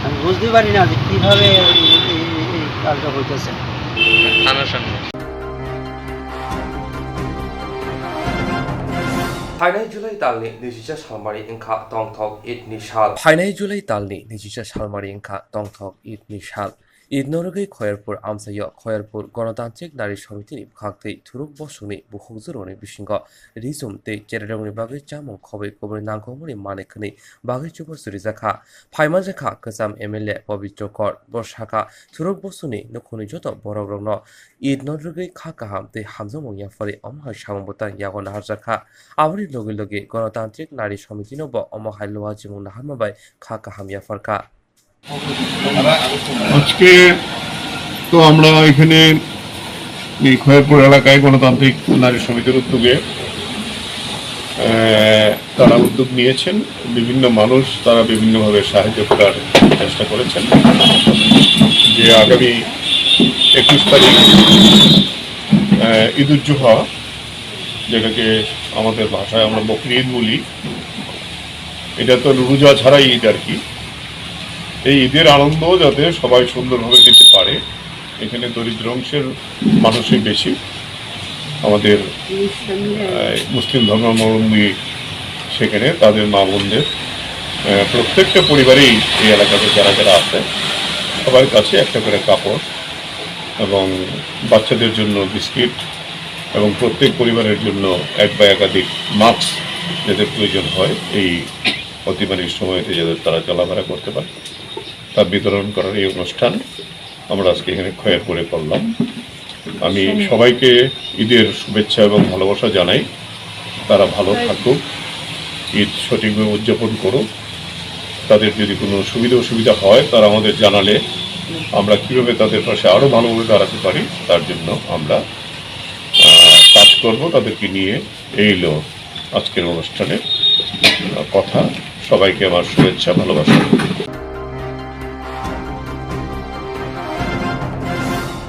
আমি বুঝতে পারি না যে কীভাবে এই, এই, এই, এই কাজটা হইতেছে। থানার সামনে। Phainai July talni nijisa salmari wngkha tongthok Eid ni sal. Phainai July talni nijisa salmari wngkha tongthok Eid ni sal. Eid norogwi Khoyerpur amchaio Khoyerpur Ganatantrik Nari Somitini bwkhaktwi thuruk bosongni bukhukjwrwngni bisingo rijum tei chererokni bagwi chamung khobwi kubui nangkukmani manwi khwnwi bagwi chubachu rijakha. Phaimanjakha kwcham M L A Pabitra Kar. Bo sakha, thuruk bosongni nukhungni joto borokrokno Eid norogwi kha kaham tei hamjakmung yapharwi omo hai samung bwtang yago naharjakha. Aboni logi logi Ganatantrik Nari Somitino bo omo hai luajimung naharma bai kha kaham yapharkha. আজকে তো আমরা এখানে এই খয়েরপুর এলাকায় গণতান্ত্রিক নারী সমিতির উদ্যোগে, আহ, তারা উদ্যোগ নিয়েছেন। বিভিন্ন মানুষ তারা বিভিন্নভাবে সাহায্য করার চেষ্টা করেছেন, যে আগামী একুশ তারিখ, আহ, ঈদ উজ্জোহা, যেটাকে আমাদের ভাষায় আমরা বকরি ঈদ বলি, এটা তো রোজা ছাড়াই ঈদ আর কি। এই ঈদের আনন্দ যাতে সবাই সুন্দরভাবে নিতে পারে, এখানে দরিদ্র অংশের মানুষই বেশি। আমাদের, আহ, মুসলিম ধর্মাবলম্বী সেখানে তাদের মা বোনদের, আহ, প্রত্যেকটা পরিবারেই এই এলাকাতে যারা যারা আছে, সবার কাছে একটা করে কাপড় এবং বাচ্চাদের জন্য বিস্কিট এবং প্রত্যেক পরিবারের জন্য এক বা একাধিক মাস্ক যাদের প্রয়োজন হয়, এই অতিমারির সময়তে যাতে তারা চলাফেরা করতে পারে, তা বিতরণ করার এই অনুষ্ঠান আমরা আজকে এখানে খয়েরপুরে করলাম। আমি সবাইকে ঈদের শুভেচ্ছা এবং ভালোবাসা জানাই। তারা ভালো থাকুক, ঈদ সঠিকভাবে উদযাপন করুক। তাদের যদি কোনো সুবিধা অসুবিধা হয়, তারা আমাদের জানালে আমরা কীভাবে তাদের পাশে আরও ভালোভাবে দাঁড়াতে পারি, তার জন্য আমরা, আহ, কাজ করব তাদেরকে নিয়ে। এই হলো আজকের অনুষ্ঠানের, আহ, কথা। সবাইকে আমার শুভেচ্ছা, ভালোবাসা।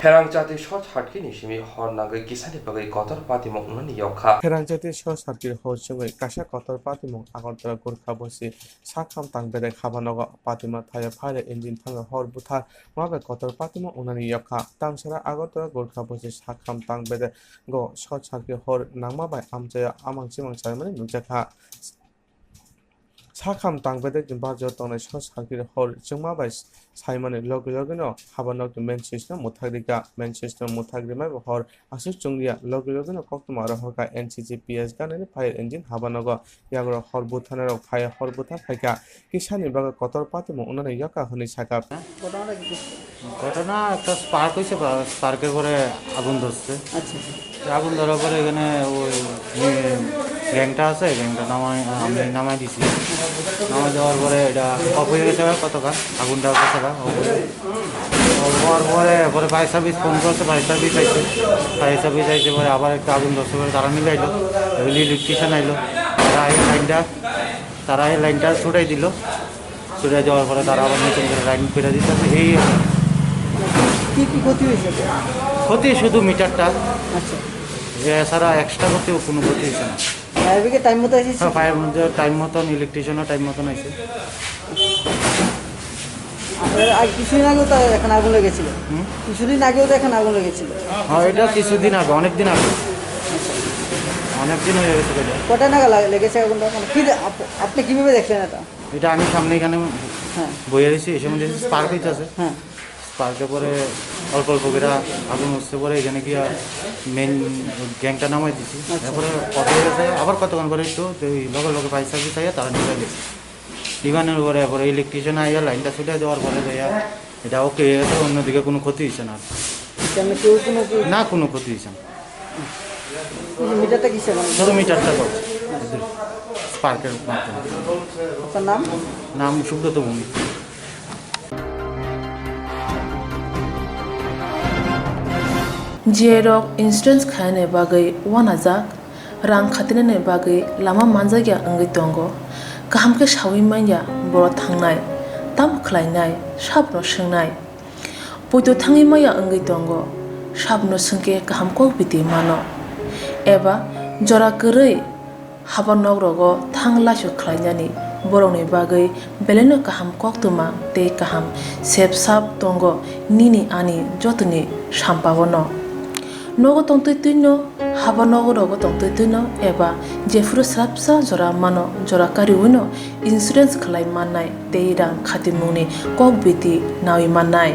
Pherang chati sot hatkini simi hor nangwi kisani bagwi kotor patimung wngnani yokha. Pherang chati sot hatkini hor chwngwi kaisa kotor patimung Agartala Gorkha Bosi Sakham Tang Bedek habanogo patima thaya phaile engine thangwi hor buthar ma bai kotor patimung wngnani yokha. Tamsara Agartala Gorkha Bosi Sakham Tang Bedek go short circuit hor nangma bai amchaio amang chimang chaimani nukjakha. Sakham Tang Bedek ni bajio tongnai short circuit hor chwngma bai saimani logi logi no habanok ni main switch no mwthak rikha. Main switch no mwthak rimai bo hor aswk chwngya, logi logi no koktwma rohorkha N C C P S ganani fire engine habanogo. Yagra hor butharnairok phai, hor buthar phaikha. Kisani bagwi kotor patimung wngnani yokha hwnwi sakha. ঘটনা একটা স্পার্ক হয়েছে, বা স্পার্কের পরে আগুন ধরছে। আচ্ছা, আচ্ছা। আগুন ধরার পরে এখানে ওই, উম, গ্যাংটা আছে, গ্যাংটা নামাই, আমি নামাই দিছি। নামাই দেওয়ার পরে এটা অফ হয়ে গেছে, কতক্ষণ আগুনটা গেছে গা, অফ হয়ে। অফ হওয়ার পরে, পরে ফায়ার সার্ভিস ফোন করছে, ফায়ার সার্ভিস আইছে। ফায়ার সার্ভিস আইছে পরে আবার একটা আগুন ধরছে পরে তারা নিবে আইলো, ইলেকট্রিশিয়ান আইলো, তারা এই লাইনটা, তারা এই লাইনটা ছুটাই দিল। চলে যাওয়ার পরে তারা আবার নতুন করে লাইন করে দিতে হবে। এই কি কি ক্ষতি হয়েছে? ক্ষতি শুধু মিটারটা, আচ্ছা। এছাড়া এক্সট্রা ক্ষতি কোনো ক্ষতি হয়েছে না। ফায়ার ব্রিগেড টাইম মতো এসেছে? হ্যাঁ, ফায়ার ব্রিগেড টাইম মতন, ইলেকট্রিশিয়ানও টাইম মতন আছে। আর কিছুদিন আগেও তো এখানে আগুন লেগেছিল। হুম? কিছুদিন আগেও তো এখানে আগুন লেগেছিল। হ্যাঁ, এটা কিছুদিন আগে, অনেক দিন আগে। অনেক দিন হয়ে গেছে এটা। কটা নাগাদ লাগে-, লেগেছে আগুনটা? মানে কি দে-, আপ-, আপনি কিভাবে দেখলেন এটা? এটা আমি সামনে এখানে হ্যাঁ। বইয়া রয়েছি, এসে মধ্যে স্পার্ক হইতেছে। হ্যাঁ। স্পার্কে পরে অল্প অল্প করে আগুন উঠতে পরে এখানে গিয়া মেইন গ্যাংটা নামাই দিছি। আচ্ছা। এরপরে কথা হয়ে গেছে, আবার কতক্ষণ পরে একটু ওই লগে লগে ফায়ার সার্ভিস আইয়া তারা নিভে দিচ্ছে। নিভানোর পরে এরপরে ইলেকট্রিশিয়ান আইয়া লাইনটা ছুটে দেওয়ার পরে যাইয়া এটা ওকে হয়ে গেছে, অন্যদিকে কোনো ক্ষতি হয়েছে না। তেমন কেউ কোনো কি না, কোনো ক্ষতি হয়েছে না। এই যে মিটারটা কিসের মানে? শুধু মিটারটা তো স্পার্কের মাধ্যমে। আপনার নাম? নাম সুব্রত Bhowmik. J rok insurance khainani bagwi uanajak, rang khatinani bagwi lama manjakya wngwi tongo. Kaham khe saui manya borok thangnai, tamo khlainai, sabno swngnai. Poito thangwi maya wngwi tongo, sabno swngkhe kaham kok biti mano. Eba jora kwrwi haba nok rogo thang laisok khlainani borokni bagwi belaino kaham koktwma tei kaham sep sap tongo nini ani jotoni sampao no. Nogo tongtwi twino, haba nogo rogo tongtwi twino eba jephuru swrapsa jora mano, jora kariwino insurance khlai mannai tei rang khatimungni kok biti nawi mannai.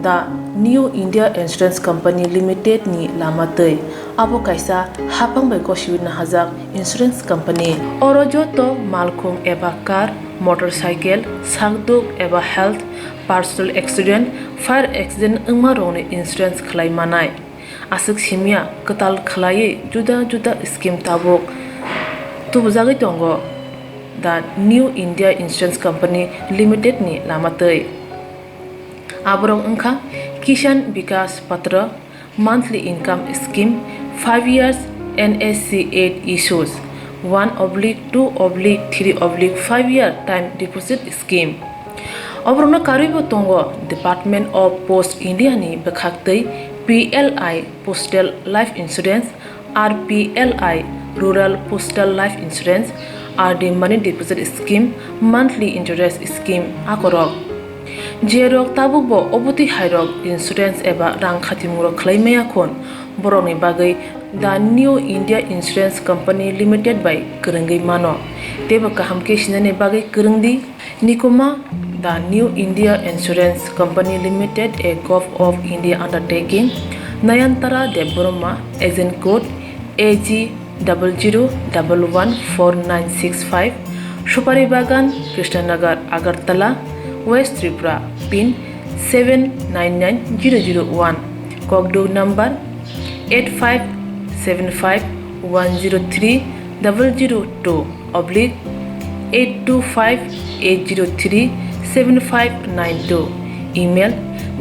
The New India Insurance Company Limited ni lama twi. Abo kaisa haphang bai gosiwi nahajak insurance company. Oro joto malkhung eba car, motorcycle, sakduk eba health, personal accident, fire accident wngma rokni insurance khlai manai. Aswk simya kwtal khlaiwi juda juda scheme tabuk tubujagwi tongo The New India Insurance Company Limited ni lama twi. Aborok wngkha Kisan Vikas Patra, monthly income scheme, five years N S C eight issues, one oblique two oblique three oblique five year time deposit scheme. Oborokno karwibo tongo Department of Post India ni bwkhaktwi P L I Postal Life Insurance, R P L I Rural Postal Life Insurance, R D Money Deposit Scheme, Monthly Interest Scheme akorok. Jerok tabukbo obotwi hairok insurance eba rang khatimungrok khlai maya khun, borokni bagwi The New India Insurance Company Limited bai kwrwngwi mano. Teibo kaham khe sinani bagwi kwrwngdi. Nikuma, The New India Insurance Company Limited, a Govt of India undertaking, Nayantara Debbarma, agent code A G double zero double one four nine six five, Supari Bagan, Krishnanagar, Agartala, West Tripura, pin seven nine nine zero zero one, Kokduk number eight five seven five one zero three double zero two oblique eight two five eight zero three seven five nine two, email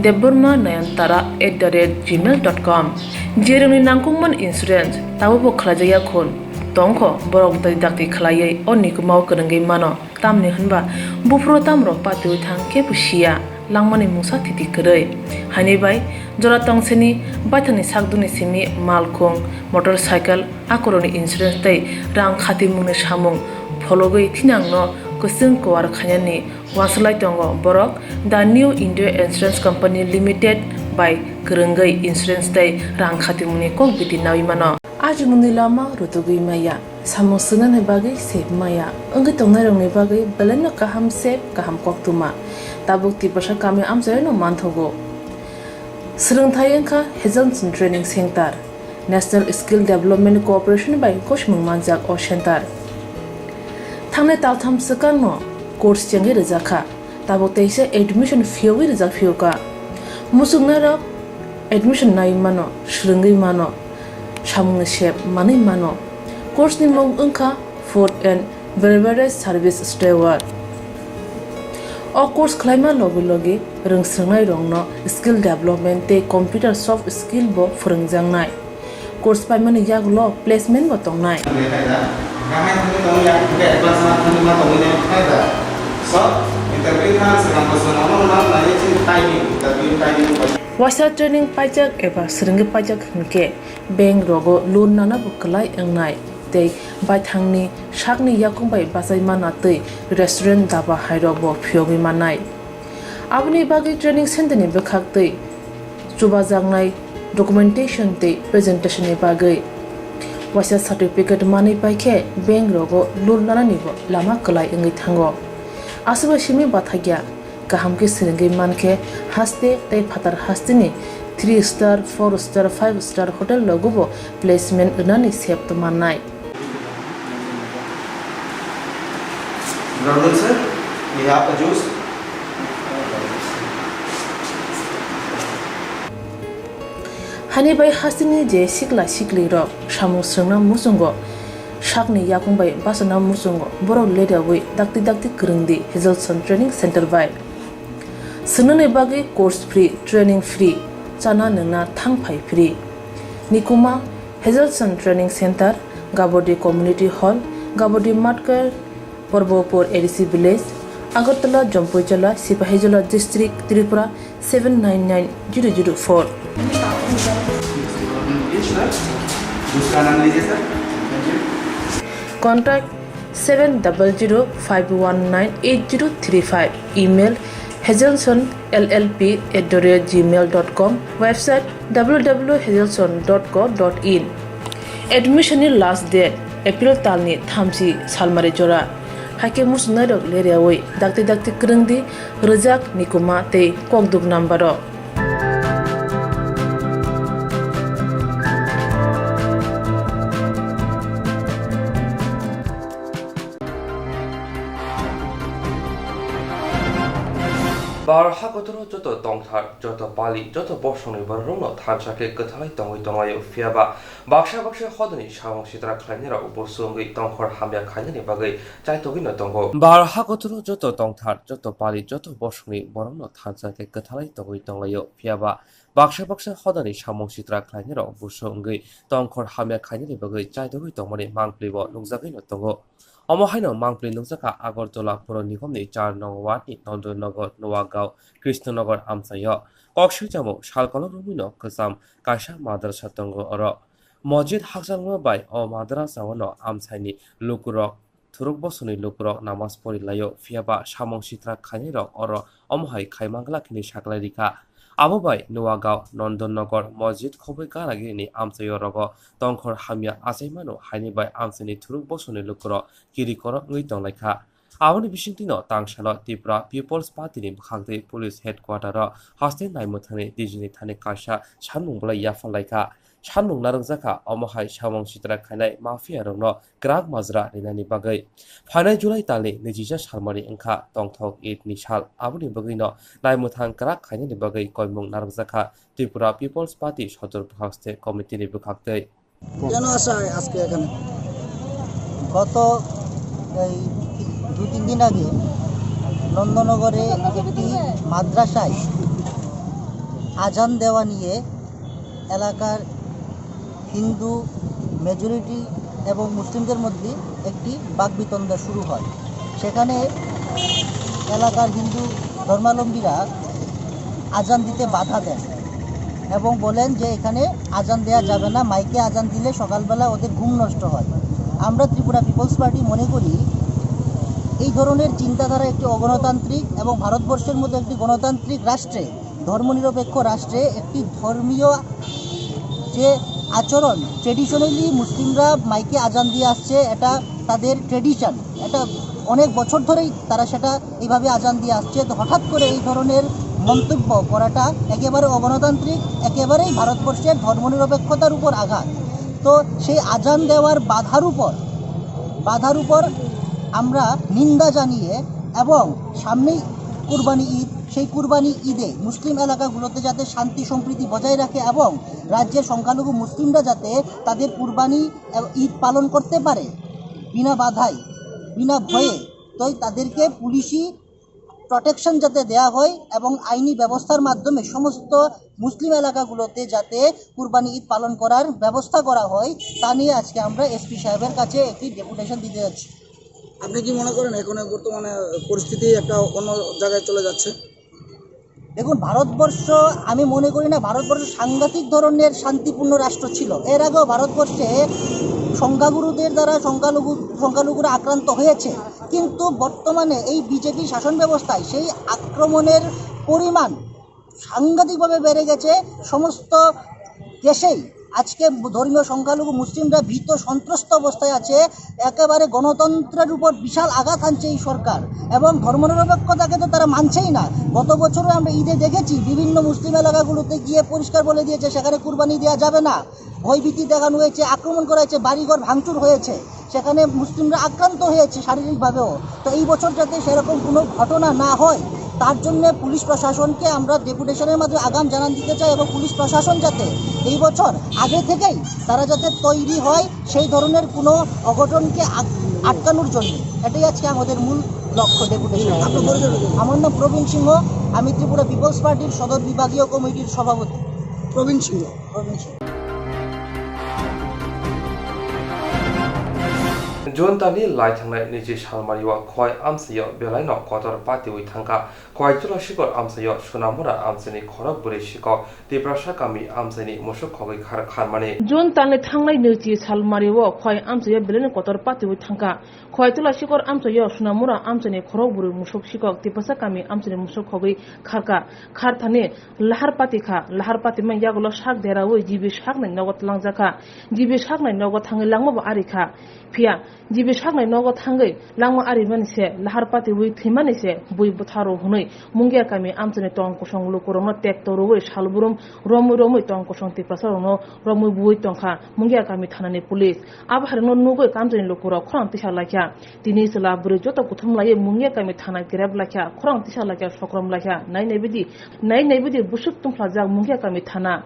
debbarma nayantara at the rate gmail dot com. Jerokni nangkukmani insurance tabukbo khlaijakya khun tongkho, borok dai dakti khlaiwi o nikumao kwrwngwi mano. Tamni hwnba buphuru tamrok patiui thang kebo siya, langmani mungsa thiti kwrwi. Haini bai jora tongsini baithangni sakdukni simi malkhung, motorcycle, akorokni insurance tei rang khatimungni samung phologwi thinangno kwchwng kuar khainani uansuk lai tongo borok The New India Insurance Company Limited bai kwrwngwi insurance tei rang khatimungni kok biti naui mano. Ajimungni lama rutugwi maya, samung swngnani bagwi sep maya, wngwi tongnairokni bagwi belaino kaham sep, kaham koktwma. Tabuk Tiprasa kami amchaino manthogo. Swrwngthai wngkha Hazelson Training Center, National Skill Development Corporation bai gosimung manjak o center. Thangnai taltham swkangno course chengwi rwjakha. Tabuk teisa admission phiyogwi rijak phiyokha. Muchungnairok admission naiwi mano, swrwngwi mano, samungni sep manwi mano. Course ni mung wngkha Food and Beverage Service Steward. O course khlaima logi logi rwngswrwngnairokno skill development tei computer soft skill bo phwrwngjaknai. Course paimani yagulo placement bo tongnai. Gahai thangwi tongwi ya, hwnkhe advance ma thangwi ma tongwi nai, hai da? So, interview kha swkang bosong omo no nai chini timing, interview timing. Waisa training paijak eba swrwngwi paijak hinkhe bank rogo loan nana bo kwlai wngnai tei baithangni sakni yakung bai bachai mana tei restaurant daba hairok bo phiyogwi mannai. Aboni bagwi training center ni bwkhak tei chubajaknai documentation tei presentation ni bagwi waisa certificate manwi paikhe bank rogo loan nanani bo lama kwlai wngwi thango. Aswkbai simi bathakya kaham khe swrwngwi mankhe haste tei phatar hasteni three star, four star, five star hotel rogo bo placement rwnani sep tongmannai. Brother sir, we have a juice. Hani bai hasteni je sikla sikli rok samung swrwngna muchungo sakni yakung bai bachana muchungo borok ledawi dakti dakti kwrwngdi Hazelson Training Center bai. Swngnani bagwi course free, training free, chana nwngna thangphai free. Nikuma Hazelson Training Center, Gabodi Community Hall, Gabodi Matkar, Porbopur A D C Village, Agartala, Jompuijola, Sipahijola District, Tripura seven nine nine zero zero four. दूसरा नाम लीजिए sir. Contact seven double zero five one nine eight zero three five. Email hazelson L L P at the rate gmail dot com. Website W W W hazelson dot co dot in. Admission ni last date April talni thamchi salmari jora. Haikhe muchungnairok leryawi dakti dakti kwrwngdi rwjak nikuma tei kokduk number o. Bar hakotoro joto tongthar, joto pali, joto bosongni bororokno thansa khe kwthalai tongwi tonglaio, phiyaba baksa baksa hodani samung sitra khlainairok busu wngwi tongkhor hamya khainani bagwi chaitogwino tongo. Bar hakotoro joto tongthar, joto pali, joto bosongni borokno thansa khe kwthalai tongwi tonglaio, phiyaba baksa baksa hodani samung sitra khlainairok busu wngwi tongkhor hamya khainani bagwi chaitogwi tongmani mangpli bo nukjagwino tongo. Omo haino mangpli nukjakha Agartala Puro Nigomni char nong ward ni Nondon Nogor, Nuagaon, Krishna Nogor amchaio. Kok swijamo sal kolok romwino kwcham kaisa madrasa tongo oro. Mosjid hakchalma bai o madrasa o no amchaini lukurok, thuruk bosongni lukurok namaz pori laio, phiyaba samung sitra khainairok oro omo hai khai mangla hinwi saklai rikha. Abo bai Nuagaon, Nondon Nogor, Mosjid khobwi gana gini amchaio rogo tongkhor hamya achaimano haini bai amchaini thuruk bosongni lukurok kiri korok wngwi tonglaikha. Aboni bisingtwino tangsalo Tripura People's Party ni bwkhak tei Police Headquarter o haste naimwthangni dijini thani kaisa sanmung bolai yapharlaikha. Sanmung narwkjakha omo hai samung sitra khainai mafia rokno kwrak majra rinani bagwi. Phainai July talni nijisa salmani wngkha tongthok Eid ni sal, aboni bagwino naimwthang kwrak khainani bagwi koimung narwkjakha Tripura People's Party Sodor Bwkhak State Committee ni bwkhaktwi. কেন আসা হয় আজকে এখানে? গত এই দুই তিন দিন আগে নন্দনগরে একটি মাদ্রাসায় আজান দেওয়া নিয়ে এলাকার হিন্দু মেজরিটি এবং মুসলিমদের মধ্যে একটি বাকবিতণ্ডা শুরু হয়। সেখানে এলাকার হিন্দু ধর্মাবলম্বীরা আজান দিতে বাধা দেন এবং বলেন যে এখানে আজান দেওয়া যাবে না, মাইকে আজান দিলে সকালবেলা ওদের ঘুম নষ্ট হয়। আমরা ত্রিপুরা পিপলস পার্টি মনে করি এই ধরনের চিন্তাধারা একটি অগণতান্ত্রিক এবং ভারতবর্ষের মতো একটি গণতান্ত্রিক রাষ্ট্রে, ধর্মনিরপেক্ষ রাষ্ট্রে একটি ধর্মীয় যে আচরণ, ট্রেডিশনালি মুসলিমরা মাইকে আজান দিয়ে আসছে, এটা তাদের ট্রেডিশন, এটা অনেক বছর ধরেই তারা সেটা এইভাবে আজান দিয়ে আসছে। তো হঠাৎ করে এই ধরনের মন্তব্য করাটা একেবারে অগণতান্ত্রিক, একেবারেই ভারতবর্ষের ধর্মনিরপেক্ষতার উপর আঘাত। তো সেই আজান দেওয়ার বাধার উপর, বাধার উপর আমরা নিন্দা জানিয়ে এবং সামনেই কুরবানি ঈদ, সেই কুরবানি ঈদে মুসলিম এলাকাগুলোতে যাতে শান্তি সম্প্রীতি বজায় রাখে এবং রাজ্যের সংখ্যালঘু মুসলিমরা যাতে তাদের কুরবানি ঈদ পালন করতে পারে বিনা বাধায়, বিনা ভয়ে, তাই তাদেরকে পুলিশি প্রোটেকশন যাতে দেয়া হয় এবং আইনি ব্যবস্থার মাধ্যমে সমস্ত মুসলিম এলাকাগুলোতে যাতে কুরবানি ঈদ পালন করার ব্যবস্থা করা হয়, তা নিয়ে আজকে আমরা এসপি সাহেবের কাছে একটি ডেপুটেশন দিতে যাচ্ছি। আপনি কি মনে করেন এখন বর্তমানে পরিস্থিতি একটা অন্য জায়গায় চলে যাচ্ছে? দেখুন, ভারতবর্ষ, আমি মনে করি না ভারতবর্ষ সাংঘাতিক ধরনের শান্তিপূর্ণ রাষ্ট্র ছিল। এর আগেও ভারতবর্ষে সংখ্যাগুরুদের দ্বারা সংখ্যালঘু, সংখ্যালঘুরা আক্রান্ত হয়েছে, কিন্তু বর্তমানে এই বিজেপি শাসন ব্যবস্থায় সেই আক্রমণের পরিমাণ সাংঘাতিকভাবে বেড়ে গেছে। সমস্ত দেশেই আজকে ধর্মীয় সংখ্যালঘু মুসলিমরা ভীত সন্ত্রস্ত অবস্থায় আছে। একেবারে গণতন্ত্রের উপর বিশাল আঘাত হানছে এই সরকার, এবং ধর্মনিরপেক্ষতাকে তো তারা মানছেই না। গত বছরও আমরা ঈদে দেখেছি, বিভিন্ন মুসলিম এলাকাগুলোতে গিয়ে পরিষ্কার বলে দিয়েছে সেখানে কুরবানি দেওয়া যাবে না, ভয়ভীতি দেখানো হয়েছে, আক্রমণ করা হয়েছে, বাড়িঘর ভাঙচুর হয়েছে, সেখানে মুসলিমরা আক্রান্ত হয়েছে শারীরিকভাবেও। তো এই বছর যাতে সেরকম কোনো ঘটনা না হয়, তার জন্য পুলিশ প্রশাসনকে আমরা ডেপুটেশনের মাধ্যমে আগাম জানান দিতে চাই, এবং পুলিশ প্রশাসন যাতে এই বছর আগে থেকেই তারা যাতে তৈরি হয় সেই ধরনের কোনো অঘটনকে আট-, আটকানোর জন্য। এটাই আজকে আমাদের মূল লক্ষ্য ডেপুটেশন। আপনার পরিচয় বলুন। আমার নাম প্রবীণ সিংহ, আমি ত্রিপুরা পিপলস পার্টির সদর বিভাগীয় কমিটির সভাপতি। প্রবীণ সিংহ। প্রবীণ সিংহ। June talni lai thangnai niji salmario khowai amchaio belaino kotor patiwi thangkha. Khowai Chula Sikor amchaio Sunamura amchaini khorok bwrwi sikok Tiprasa kami amchaini musuk khogwi khar kharmani. June talni thangnai niji salmario khowai amchaio belaino kotor patiwi thangkha. Khowai Chula Sikor amchaio Sunamura amchaini khorok bwrwi musuk sikok Tiprasa kami amchaini musuk khogwi kharkha. Kharthani lahar pati kha, lahar pati man yagulo sak derawi G B saknai nogo tlangjak kha. G B saknai nogo thangwi langma bo ari kha. Phiya G B saknai nogo thangwi langma ari mani se lahar pati wi thwi mani se bui bwtharo hwnwi Mungia kami amchaini tong kosong lukurokno tek torwi salbrum romwi romwi tong kosong Tiprasa rokno romwi buwi tongkha Mungia kami thanani police. Abo harino nugwi kamchaini lukurok khorang tisa laikha. Tini chwla bwrwi joto kuthum laiwi Mungia kami thana grep laikha, khorang tisa laikha, sokrom laikha. Nai nai bidi, nai nai bidi busuk tungphlajak Mungia kami thana.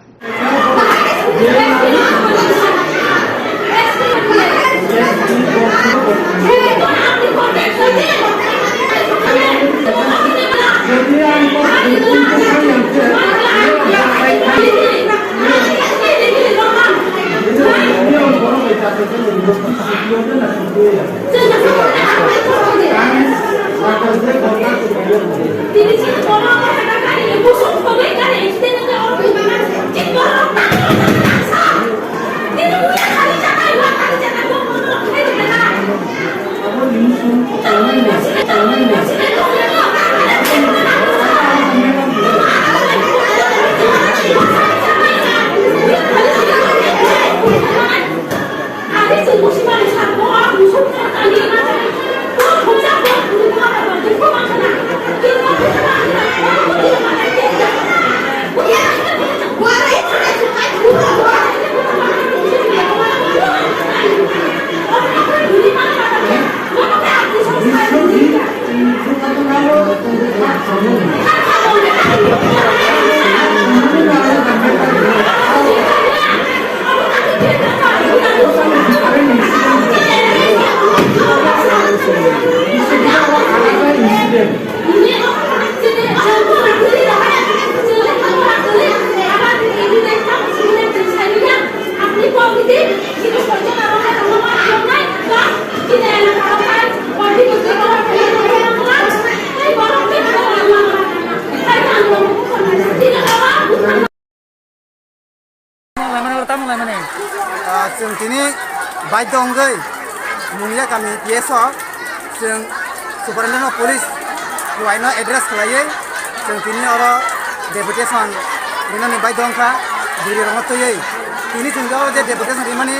Tamo laimani, tamo laimani. Ah, chwng tini baidho wngwi Mungia kami P S o chwng Superintendent of Police khwlaino address khwlaiwi chwng tini oro deputation rinani baidho wngkha bwrwirokno twiwi. Tini chwng o je deputation rimani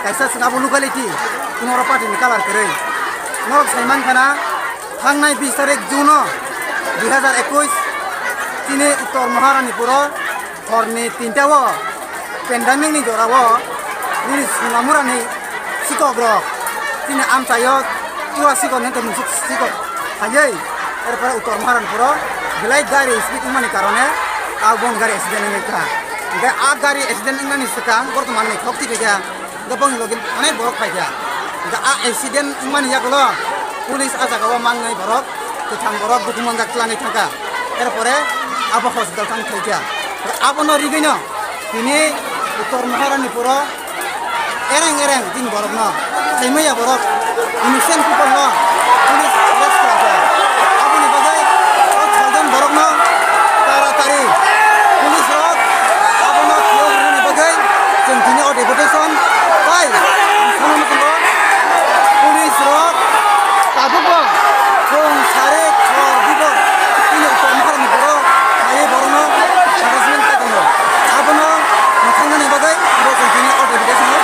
kaisa chwng abo locality, kuno oro party ni colour kwrwi. Norok sai mankha na, thangnai bis tarik June o dui hazar ekush tini Uttor Maharanipur o horni tinta o pandemic ni jora o nini Sunamura ni sikok rok tini amchai o tua sikok ni tongmung sik sikok phaiwi, erpore Uttor Maharanipur o belai gari speed wngmani karone a bon gari accident wngwi kha. Hingke a gari accident wngnani swkang bortoman ni khok twi phaikha. Hingke bongni logi onek borok phaikha. Hingke a accident wngmani yagulo police a jaga o mangnai borok, kwthang borok bukhuk manjak twlangwi thangkha. Erpore abo hospital thang thaikha. Abono rigwino tini Uttor Maharanipur o ereng ereng bini borokno, saimaya borok, innocent people no Police arrest khlakha. Aboni bagwi o soijon borokno taratari police rok abono thwiwi rwna bagwi chwng tini o deputation bai ang sanani tongo. Police rok tabukbo chwng sari khor dibor tini Uttor Maharani borok naiwi borokno harassment khai tongo. Abono mwthangnani bagwi bo chwng tini o deputation o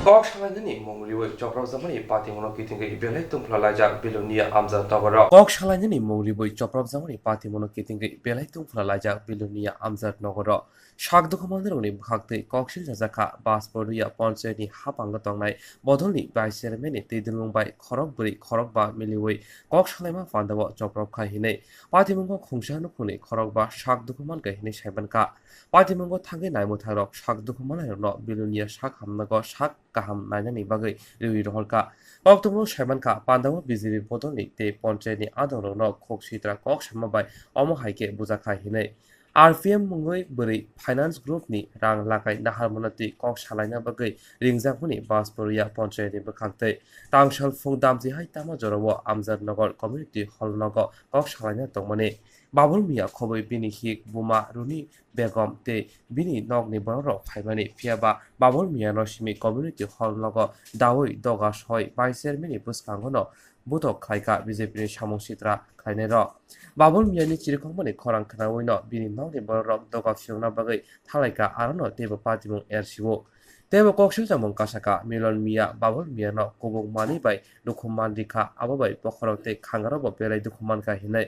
Kok salainani mung riwi chopropjakmani patimungno kitingwi belai tungphla laijak Bilonia Amjad Nogoro. Kok salainani mung riwi chopropjakmani patimungno kitingwi belai tungphla laijak Bilonia Amjad Nogoro. Sak dukhumanirokni bwkhaktwi kok siljajak kha Basporia Ponchayatni haphango tongnai bodolni Vice Chairmanni twi dwlwng bai khorok bwrwi khorok ba miliwi kok salaima pandao choprop kha hinwi patimungo khungsa nukhungni khorok ba sak dukhu mankha hinwi saimankha. Patimungo thangwi naimwthangrok sak dukhu mannairokno Bilonia sak hamnago sak kaham nainani bagwi riwi rohorkha. Koktwmao saimankha, pandao B J P bodolni tei Ponchayatni adongrokno khuk sitra kok sama bai omo hai khe bujakha hinwi. R P M mungwi bwrwi Finance Group ni rang lakai naharmano twi kok salaina bagwi ringjakmani Basporia Ponchayatni bwkhaktwi tangsal phung damji hai tamo jorao Amjad Nagar Community Hall nogo kok salaina tongmani. Babul Miya khobwi bini hik buma Runi Begom tei bini nokni bororok phaimani, phiyaba Babul Miyano simi Community Hall nogo dawi doga soi Vice Chairman ni bwskango no butok khlaikha B J P ni samung sitra khlainairok. Babul Miyani chirikhokmani khorang khwnawino bini nokni bororok doga phiyokna bagwi thanglaikha, arono teibo patimung ersio. Teibo kok swijamung kasaka Milon Miya Babul Miyano kubuk manwi bai dukhu man rikha, abo bai bokhorok tei khangarokbo belai dukhu mankha hinwi.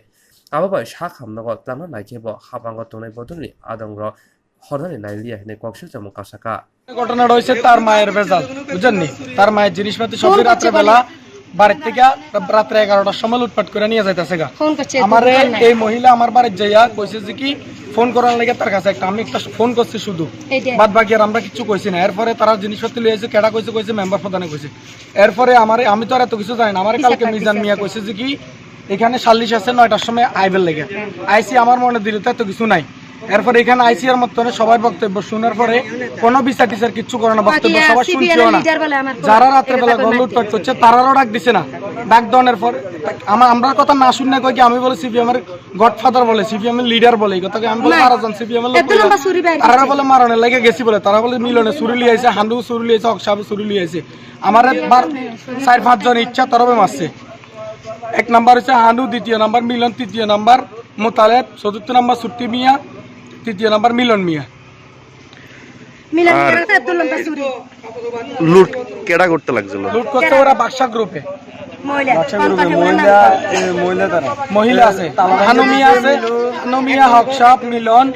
Abo bai sak hamnogo twlangna naikhebo haphango tongnai bodolni adongrok hornani nailiya hinwi kok swijamung kasaka. ঘটনাটা হয়েছে তার মায়ের ভেজাল, বুঝছেন নি? তার মায়ের জিনিসপাতি সবই রাত্রেবেলা বাড়ির থেকে রাত্রে এগারোটার সময় লুটপাট করে নিয়ে যাইতেছে গা। ফোন করছে, আমারে দোকান নাই। এই মহিলা আমার বাড়ির যাইয়া কইছে যে কি ফোন করার লাগে তার কাছে একটা, আমি একটা ফোন করছি শুধু, এই যে। বাদ বাকি আর আমরা কিচ্ছু কইছি না। এরপরে তারা জিনিসপাতি লইয়া এসে কেডা কইছে, কইছে মেম্বার প্রধানে কইছে। এরপরে আমারে, আমি তো আর এত কিছু জানি না, আমারে কালকে মিজান মিয়া কইছে যে কি এখানে সালিশ আছে নয়টার সময় আইবেন লেগে। আইসি আমার মনে দিলে তো এত কিছু নাই। এরপরে এখানে আইসি এর মধ্যে সবাই বক্তব্য শোনার পরে কোনো বিচার টিচার কিচ্ছু করে না, বক্তব্য সবাই শুনছেও না। যারা রাত্রেবেলা ঘর লুটপাট করছে তারারও ডাক দিছে না। ডাক দেওয়ানোর পর আমার, আমরা কথা না শুনে কয় কি আমি বলে সিপিএম এর গডফাদার বলে, সিপিএম এর লিডার বলে, এই কথা কি আমি বলে মারা যান সিপিএম এর লোক তারা বলে মারানোর লাগে গেছি বলে, তারা বলে মিলনে চুরি লিয়ে আইছে, হান্ডু চুরি লিয়ে আইছে, হক সাহেব চুরি লিয়ে আইছে। আমার বার চার পাঁচ জন ইচ্ছা তরফে মারছে। এক নাম্বার হচ্ছে হান্ডু, দ্বিতীয় নাম্বার মিলন, তৃতীয় নাম্বার মোতালেব, চতুর্থ নাম্বার ছুট্টি মিয়া, তৃতীয় নাম্বার মিলন মিয়া। মিলন আর মিয়ার কাছে আব্দুল লম্বা চুরি। লুট কেডা করতে লাগছিল? লুট করছে ওরা বাদশা গ্রুপে। মহিলা, বাদশা গ্রুপে কনকনে মহিলা, নাম। এ, মহিলা তারা। মহিলা আছে। তালা হানু মিয়া আছে, হানু মিয়া, হক সাহেব, মিলন,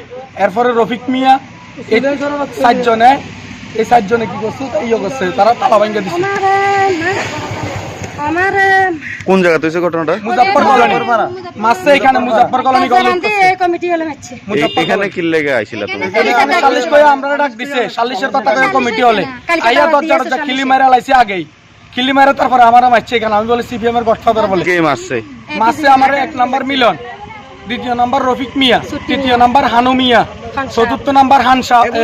এরপরে রফিক মিয়া, এই চারজনে, এই চারজনে কি করছে? তাই ইয়ে করছে, তারা তালা ভাঙিয়ে দিছে। আমারে না, আমারে কোন জায়গাতে হয়েছে ঘটনাটা? মুজাফর কলোনি। মারছে এখানে মুজাফর কলোনি গল্লি করছে। এই কমিটি হলে মারছে। এ-, এখানে কি লেগে আইছিলা তুমি? এখানে সালিশ করে আমরা ডাক দিছে, সালিশের কথা কয়ে কমিটি হলে। আইয়া দরজা টরজা খিলি মারা লাইছে আগেই। খিলি মারা তারপরে আমারে মারছে এখানে। আমি বলে সিপিএম এর গডফাদার বলে। কে মারছে? মারছে আমার এক নাম্বার মিলন, দ্বিতীয় নাম্বার রফিক মিয়া, তৃতীয় নাম্বার হানু মিয়া, চতুর্থ নাম্বার হানসা, এ,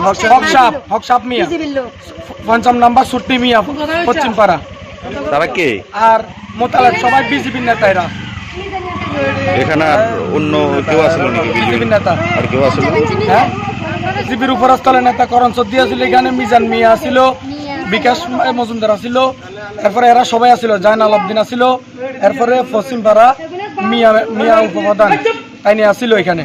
হক সাহেব, হক সাহেব মিয়া। বিজিবির লোক। পঞ্চম নাম্বার সুট্টি মিয়া, পশ্চিম পাড়া। তারা কে? আর মোতালেব সবাই বিজেপির নেতা এরা। এখানে আর অন্য কেউ আসলো নাকি বিজেপির বিজেপির? নেতা। আর কেউ আসলো? হ্যাঁ? বিজেপির উপরস্থলে নেতা করণ সদ্দি আসিল, এখানে মিজান মিয়া আসিল, বিকাশ মজুমদার আসিল, এরপরে এরা সবাই আসিল, জায়নাল আবদিন আসিল, এরপরে পশ্চিম পাড়া মিয়া, মিয়া উপপ্রধান তাইনি আসিল এখানে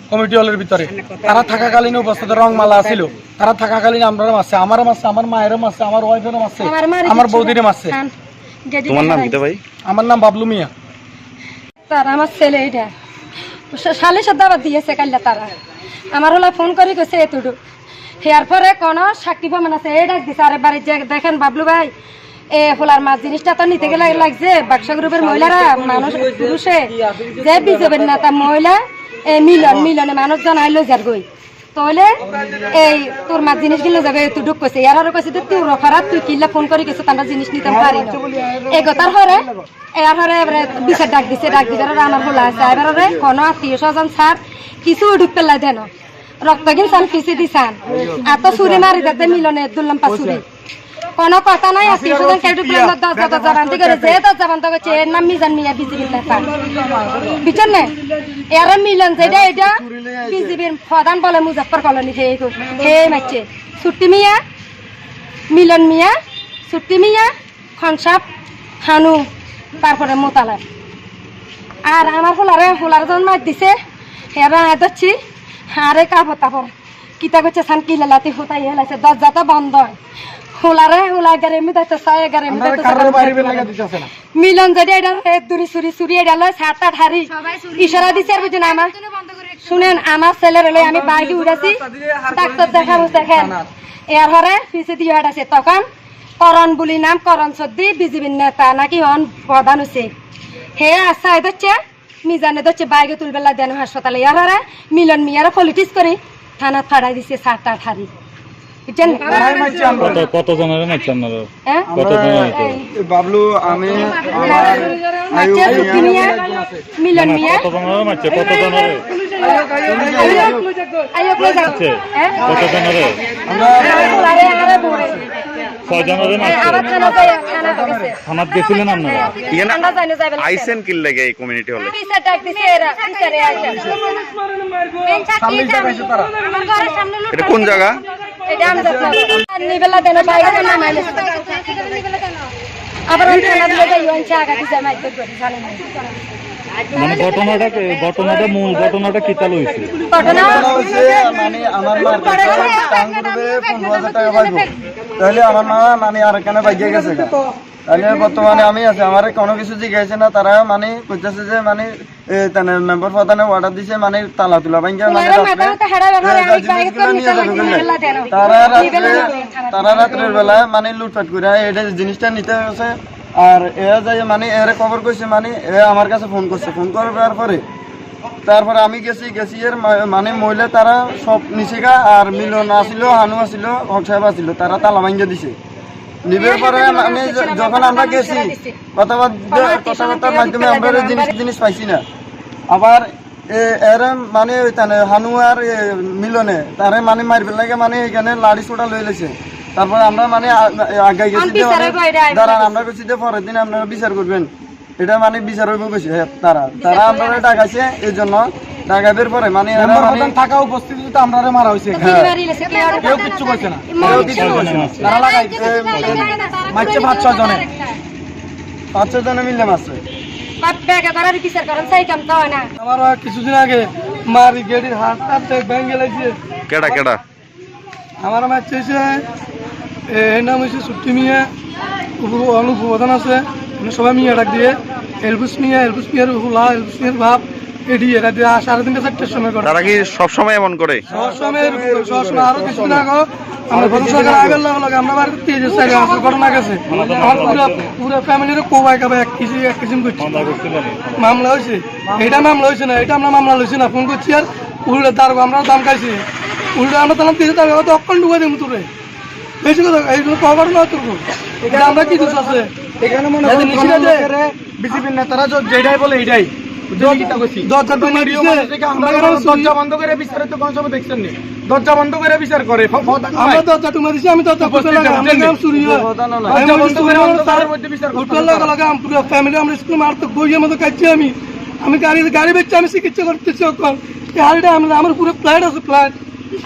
কমিটি হলের ভিতরে। তারা থাকাকালীন উপস্থিত রংমালা আসিল। তারা থাকাকালীন আমরা মারছে, আমারে মারছে, আমার মায়েরও মারছে, আমার ওয়াইফেরও মারছে, আমার মারে আমার কিচ্ছু বৌদিরে না। মারছে। খান, যদি তোমার নাম দেখা কিতা যায়। ভাই? আমার নাম বাবলু মিয়া। তারা আমার ছেলে এটা। সা-, সালিশের দাওয়াত দিয়েছে কাইল্লা তারা। আমার হলো ফোন করে গেছে এতটুকু। এরপরে কোনো সাক্ষী প্রমাণ আছে, এই ডাক দিছে আরেকবার, এই যে দেখেন বাবলু ভাই, এ ফোলার মাছ জিনিসটা তো নিতে গেলে লাগছে, বাক্সা গ্রুপের মহিলারা, মানুষ, পুরুষে, যে বিজেপির নেতা মহিলা, এ মিলন, মিলনে মানুষ জানাইলো যার গই। তাহলে এই তোর মা জিনিস গিলো যাবে, তুই ঢুক কইছে, এর আরো কইছে, "তুই তোর অপরাধ, তুই কিল্লা ফোন করে গেছে, তারা জিনিস নিতাম পারি না।" এই কথার হরে, এর হরে এবারে বিচার ডাক দিছে, ডাক দিবার আর আমার হলা আছে, এবার হরে কোনো আত্মীয় স্বজন স্যার কিছু ঢুকতে লাই দেন। Rokto gin san pisi di san. Ato suri mari dete milone dulam pa suri. Kono kota nai ati sudan keldu plan dos dos dos jaban di gore je dos jaban to goche nam mijan miya bisi gin ta. Bichon ne. Era milon je de de bisi bin phodan bole Muzaffar colony he ko. He mache. Sutti miya, milon miya, sutti miya. Khonsap, hanu, tarpore mutala. Ar amar hulare, hular jon maj dise, hera dacchi, hare kapor tapor. Kita goche san kila lati hutai hela se, dorja to bondo. Hulare, hula gare mi daito, saya gare mi daito, karre bari bela gadi jase na. Milon jadi ada, eh, duri suri suri ada lo, sat at hari. Ishara dise ar bujuna ama. Sunen ama seler lo, ami bai di urasi, tak to dekha bus dekhen. Er hore, pise di hada se, tokan. Koron buli nam Koron Soddi B J P neta naki hon prodhan hoise. He asai docche, mijane docche baige tulbela deno haspatale yarare, Milon miyaro politics kori, thana phadai dise sat at hari. Bujen? Koto, koto jonore macche apnara? Eh? Koto jonore? Bablu, ami, Macche Suddi miya, Milon miya. Koto jonore macche, koto jonore? Ayo, ayo, ayo, ayo, ayo, ayo, Macche? Eh? Koto jonore? Are, are, bore. Koi jonore macche? Abar thana jai, thana gese. Thanat gesilen apnara? Thana jai na jai bela. Aisen killa ge ei community hole? Teacher tak dise era, teacher e aisa. Amar ghoror samne lut. Eta kon jaga? Eta Amjadnagar. Nibela deno bai na mai. Abar thana bile jai yon chaga di jai mai to gori jani. মানে ঘটনাটা কি, ঘটনাটা মূল ঘটনাটা কিতা লইছে? ঘটনা হইছে মানে আমার মার কাছে টাঙ্গুরুবে পনেরো হাজার টাকা পাইবো, তাহলে আমার মা মানে আর এখানে বাইকে গেছে গা। তাহলে বর্তমানে আমি আছি, আমারে কোনো কিছু জিজ্ঞাসা না, তারা মানে কইতেছে যে মানে এ তানে মেম্বার প্রধানে অর্ডার দিছে মানে তালা তুলা ভাঙ্গা মানে এরা রাত্রে মাথা মাথা হারা ব্যাপারে এ আমি জিনিসগুলো বাইকে নিয়ে যাবে বলে। তারা রাত্রে, তারা রাত্রের বেলা মানে লুটপাট করে এটা জিনিসটা নিতে গেছে। আর এরা যাই মানে এরা খবর কইছে মানে এ আমার কাছে ফোন করছে, ফোন করার পরে তারপরে আমি গেছি, গেছি এর মা-, মানে মহিলা তারা সব নিচে গা আর মিলন আসিল, হানু আসিল, হক সাহেব আসিল, তারা তালা ভাঙ্গা দিছে। নিবার পরে মানে য-, যখন আমরা গেছি কথাবার্তা, কথাবার্তার মাধ্যমে আমরা এই জিনিস, জিনিস পাইছি না। আবার এ, এর মানে ওই তানে হানু আর এ, মিলনে তারে মানে মারবে লাগে মানে এখানে লাড়ি ছোটা লই লেছে। তারপর আমরা মানে আ-, আ-, আগে গেছি যে বিচারে মানে বাইরে আইবে দাঁড়ান, লাগছে। আমরা গেছি যে পরের দিন আপনারা বিচার করবেন। এটা মানে বিচার হইব কইছে, হ্যাঁ, তারা, তারা আমরারে ডাকাইছে, এই জন্য ডাকাইবার পরে মানে এরা মেম্বার মানে প্রধান থাকা উপস্থিতিতে তো আমরারে মারা হইছে। হ্যাঁ। কেউ কিচ্ছু কইছে না। কেউ কিচ্ছু কইছে না। তারা লাগাই, এ, মারছে পাঁচ ছয় জনে। পাঁচ ছয় জনে মিলে মারছে। বাপ বেটা তারা বিচার করেন, সেই কাম তো হয় না। আমার কিছুদিন আগে মারি গেডির হাত টাত ভেঙে লাগছে। কেডা, কেডা? আমার মাছ চাইছে, এ, এর নাম হচ্ছে সুট্টি মিয়া, উপ-, অনুপ প্রধান আছে, মানে সবাই মিয়া ডাক দিয়ে, এলবুস মিয়া, এলবুস মিয়ার হুলা, এলবুস মিয়ার বাপ, এডি, এরা দিয়ে সাড়ে তিনটা চারটার সময় করে। তারা কি সব সময় এমন করে? সব সময় এরকম করে, সব সময়। আরো কিছুদিন আগে আমরা প্রথম সরকার আগের লগে লগে আমরা বাড়িতে তেইশ চারি আমার ঘটনা গেছে। আমার পুরো, পুরো ফ্যামিলির কোবাই কাবাই এক কেজি, এক কেজি করছি। মামলা হয়েছে, এটা মামলা হয়েছে না, এটা আমরা মামলা লইছি না, ফোন করছি আর উল্টে দাঁড়াবো, আমরা দাম খাইছি। উল্টে আমরা তাহলে তিরিশ টাকা হয়তো অক্ষণ ঢুকে দেবো তোরে। বেশি কথা, এই জন্য কভার না তোর। এটা আমরা কি দোষ আছে? এখানে মনে হয় নিচে কোনো আছে। লোকেরে বিজেপির নেতারা যে-, যেটাই বলে এটাই। বুঝলি কিতা কইছি? দরজা টুমা দিছে। মানুষ দেখে আমরা আমরা কেন দরজা বন্ধ করে বিচারে তো কোনো সময় দেখছেন নি? দরজা বন্ধ করে বিচার করে। ফ-, ফ-, আমরা দরজা টুমা দিছি, আমি দরজা খুলতে লাগে, আমরা বুঝলি? গ্রাম চুরি হয়। দরজা বন্ধ করে অন্ধকারের মধ্যে বিচার করতে উঠার লগে লগে আমি পুরো ফ্যামিলি আমরা স্কুল মারতে বইয়ের মতো কাটছি আমি। আমি গাড়ি, গাড়ি বেচছি, আমি চিকিৎসা করতেছি এখন। এই হালটা আমরা, আমার পুরো ফ্ল্যাট আছে, ফ্ল্যাট।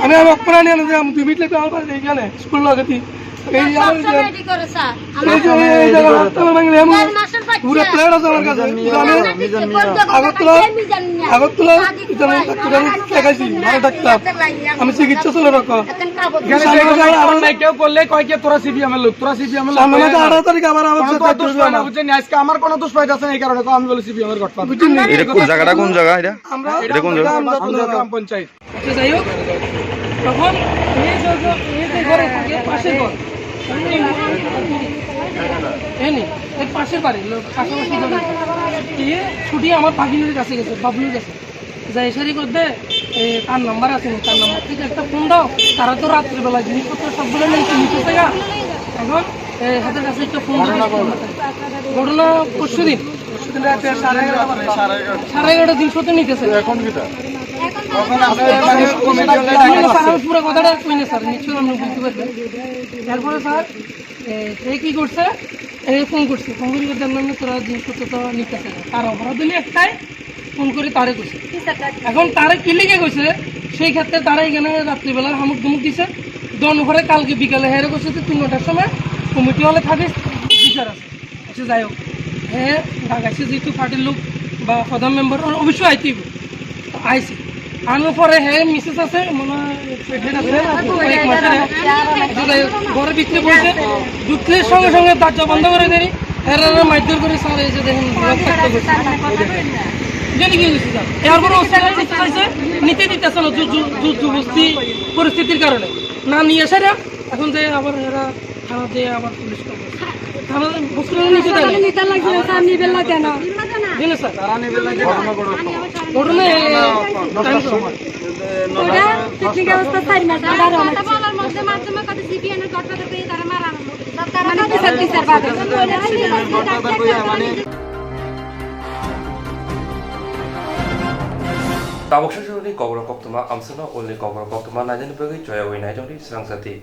আমি, আমি অপরাধী আনি দিলাম, দুই মিনিট লাগবে আমার বাড়িতে এখানে, স্কুল লাগাতে। এই আমার এই যে, এই যে, এই জায়গা হাত পা ভাঙলে এমন পুরো প্লেট আছে আমার কাছে। পুরো আমি আগরতলা, আগরতলা, ডাক্তার দেখাইছি, ভালো ডাক্তার। আমি চিকিৎসা চলে রাখো। এখানে সামনে যে আমার আমার নাই, কেউ করলে কয় কি, "তোরা সিপিএম এর লোক, তোরা সিপিএম এর লোক।" সামনে মাসে আঠারো তারিখ আবার আমার কোনো সাথে তো দোষ পায় না, বুঝছেন? আজকে আমার কোনো দোষ পাইতেছে না, এই কারণে তো আমি বলে সিপিএম এর গডফাদার। বুঝছেন? এটা কোন জায়গাটা, কোন জায়গা এটা? আমরা এটা কোন জায়গা? আমজাদনগর। আমজাদনগর গ্রাম পঞ্চায়েত। আচ্ছা, যাই হোক, তখন এই যে, যে, এই যে ঘরে থাকে, পাশের ঘর। এই নি, এর পাশের বাড়ি, লো-, পাশাপাশি ঘরে। এই ছুটি আমার ভাগিনীর কাছে গেছে, বাবলুর কাছে। যাই সেরি করতে, এ, তার নাম্বার আছে নি, তার নাম্বার থেকে একটা ফোন দাও। তারা তো রাত্রিবেলা জিনিসপত্র সবগুলো নিয়ে নিতেছে গা। এখন, এ, হাতের কাছে একটা ফোন দিতে ঘটনা পরশু দিন। পরশু দিন রাতে সাড়ে এগারোটা বাজে। সাড়ে এগারোটা। সাড়ে এগারোটা জিনিসপত্র নিতেছে। এখন কিটা? এখন তখন আসলে মানে কমিটি হলে ডাকা স্যার, আমি পুরো কথাটা কই না স্যার, নিশ্চয়ই আপনি বুঝতে পারবেন। এরপরে স্যার, এ, সে কি করছে? এ, ফোন করছে, ফোন করে বলছে, "আপনার তোরা জিনিসপত্র তো নিতেছে না।" তার অপরাধ হলো একটাই, ফোন করে তারে কইছে। এখন তারে কি লিখে কইছে, সেই ক্ষেত্রে তারা এখানে রাত্রিবেলা হামুক ধুমুক দিছে। দন পরে কালকে বিকালে হেরে কইছে যে তিন ঘন্টার সময় কমিটি হলে থাকিস, বিচার আছে। আচ্ছা, যাই হোক, হ্যাঁ, ঢাকা এসে যেহেতু পার্টির লোক বা প্রধান মেম্বার, অবশ্যই আইতেই হবে। তো আইসি। আনার পরে হ্যাঁ, মিসেস আছে, মনে হয় প্রেগনেন্ট আছে, কয়েক মাসের। আচ্ছা, যাই হোক, ঘরের ভিতরে বসে ঢুকলে সঙ্গে সঙ্গে দরজা বন্ধ করে দেরি, এরা মারধর করে স্যার এসে দেখেন রক্তাক্ত করছে। জানি কি হয়েছে স্যার? এরপরে অস্বীকার করতে চাইছে, নিতে দিতেছে না, জু-, জু-, জু-, জুবস্তি পরিস্থিতির কারণে। না নিয়ে এসে এখন যে আবার এরা থানা দিয়ে আবার পুলিশ কল করছে। থানা বুঝতে পারলেন নিতে দেয় না। নিতে লাগছিল স্যার, নিবেন না কেন? দিলে স্যার। তারা নিবেন না কেন? ঘটনা ঘটার সময়। ঘটনা এই টাইম সময়। ওটা পিকনিক অবস্থা চার মাস আগে আরো কথা অনেক বলার মধ্যে মাধ্যমে কত সিপিএন এর ঘটনা তো তারা মারা হলো। মানে বিচার বিচার বাদে। সিপিএন এর ঘটনা তো কইয়া মানে Tabuk sasuni kokborok koktwma amsano ulni kokborok koktwma nainani bagwi choyawi naitongdi swrang jati.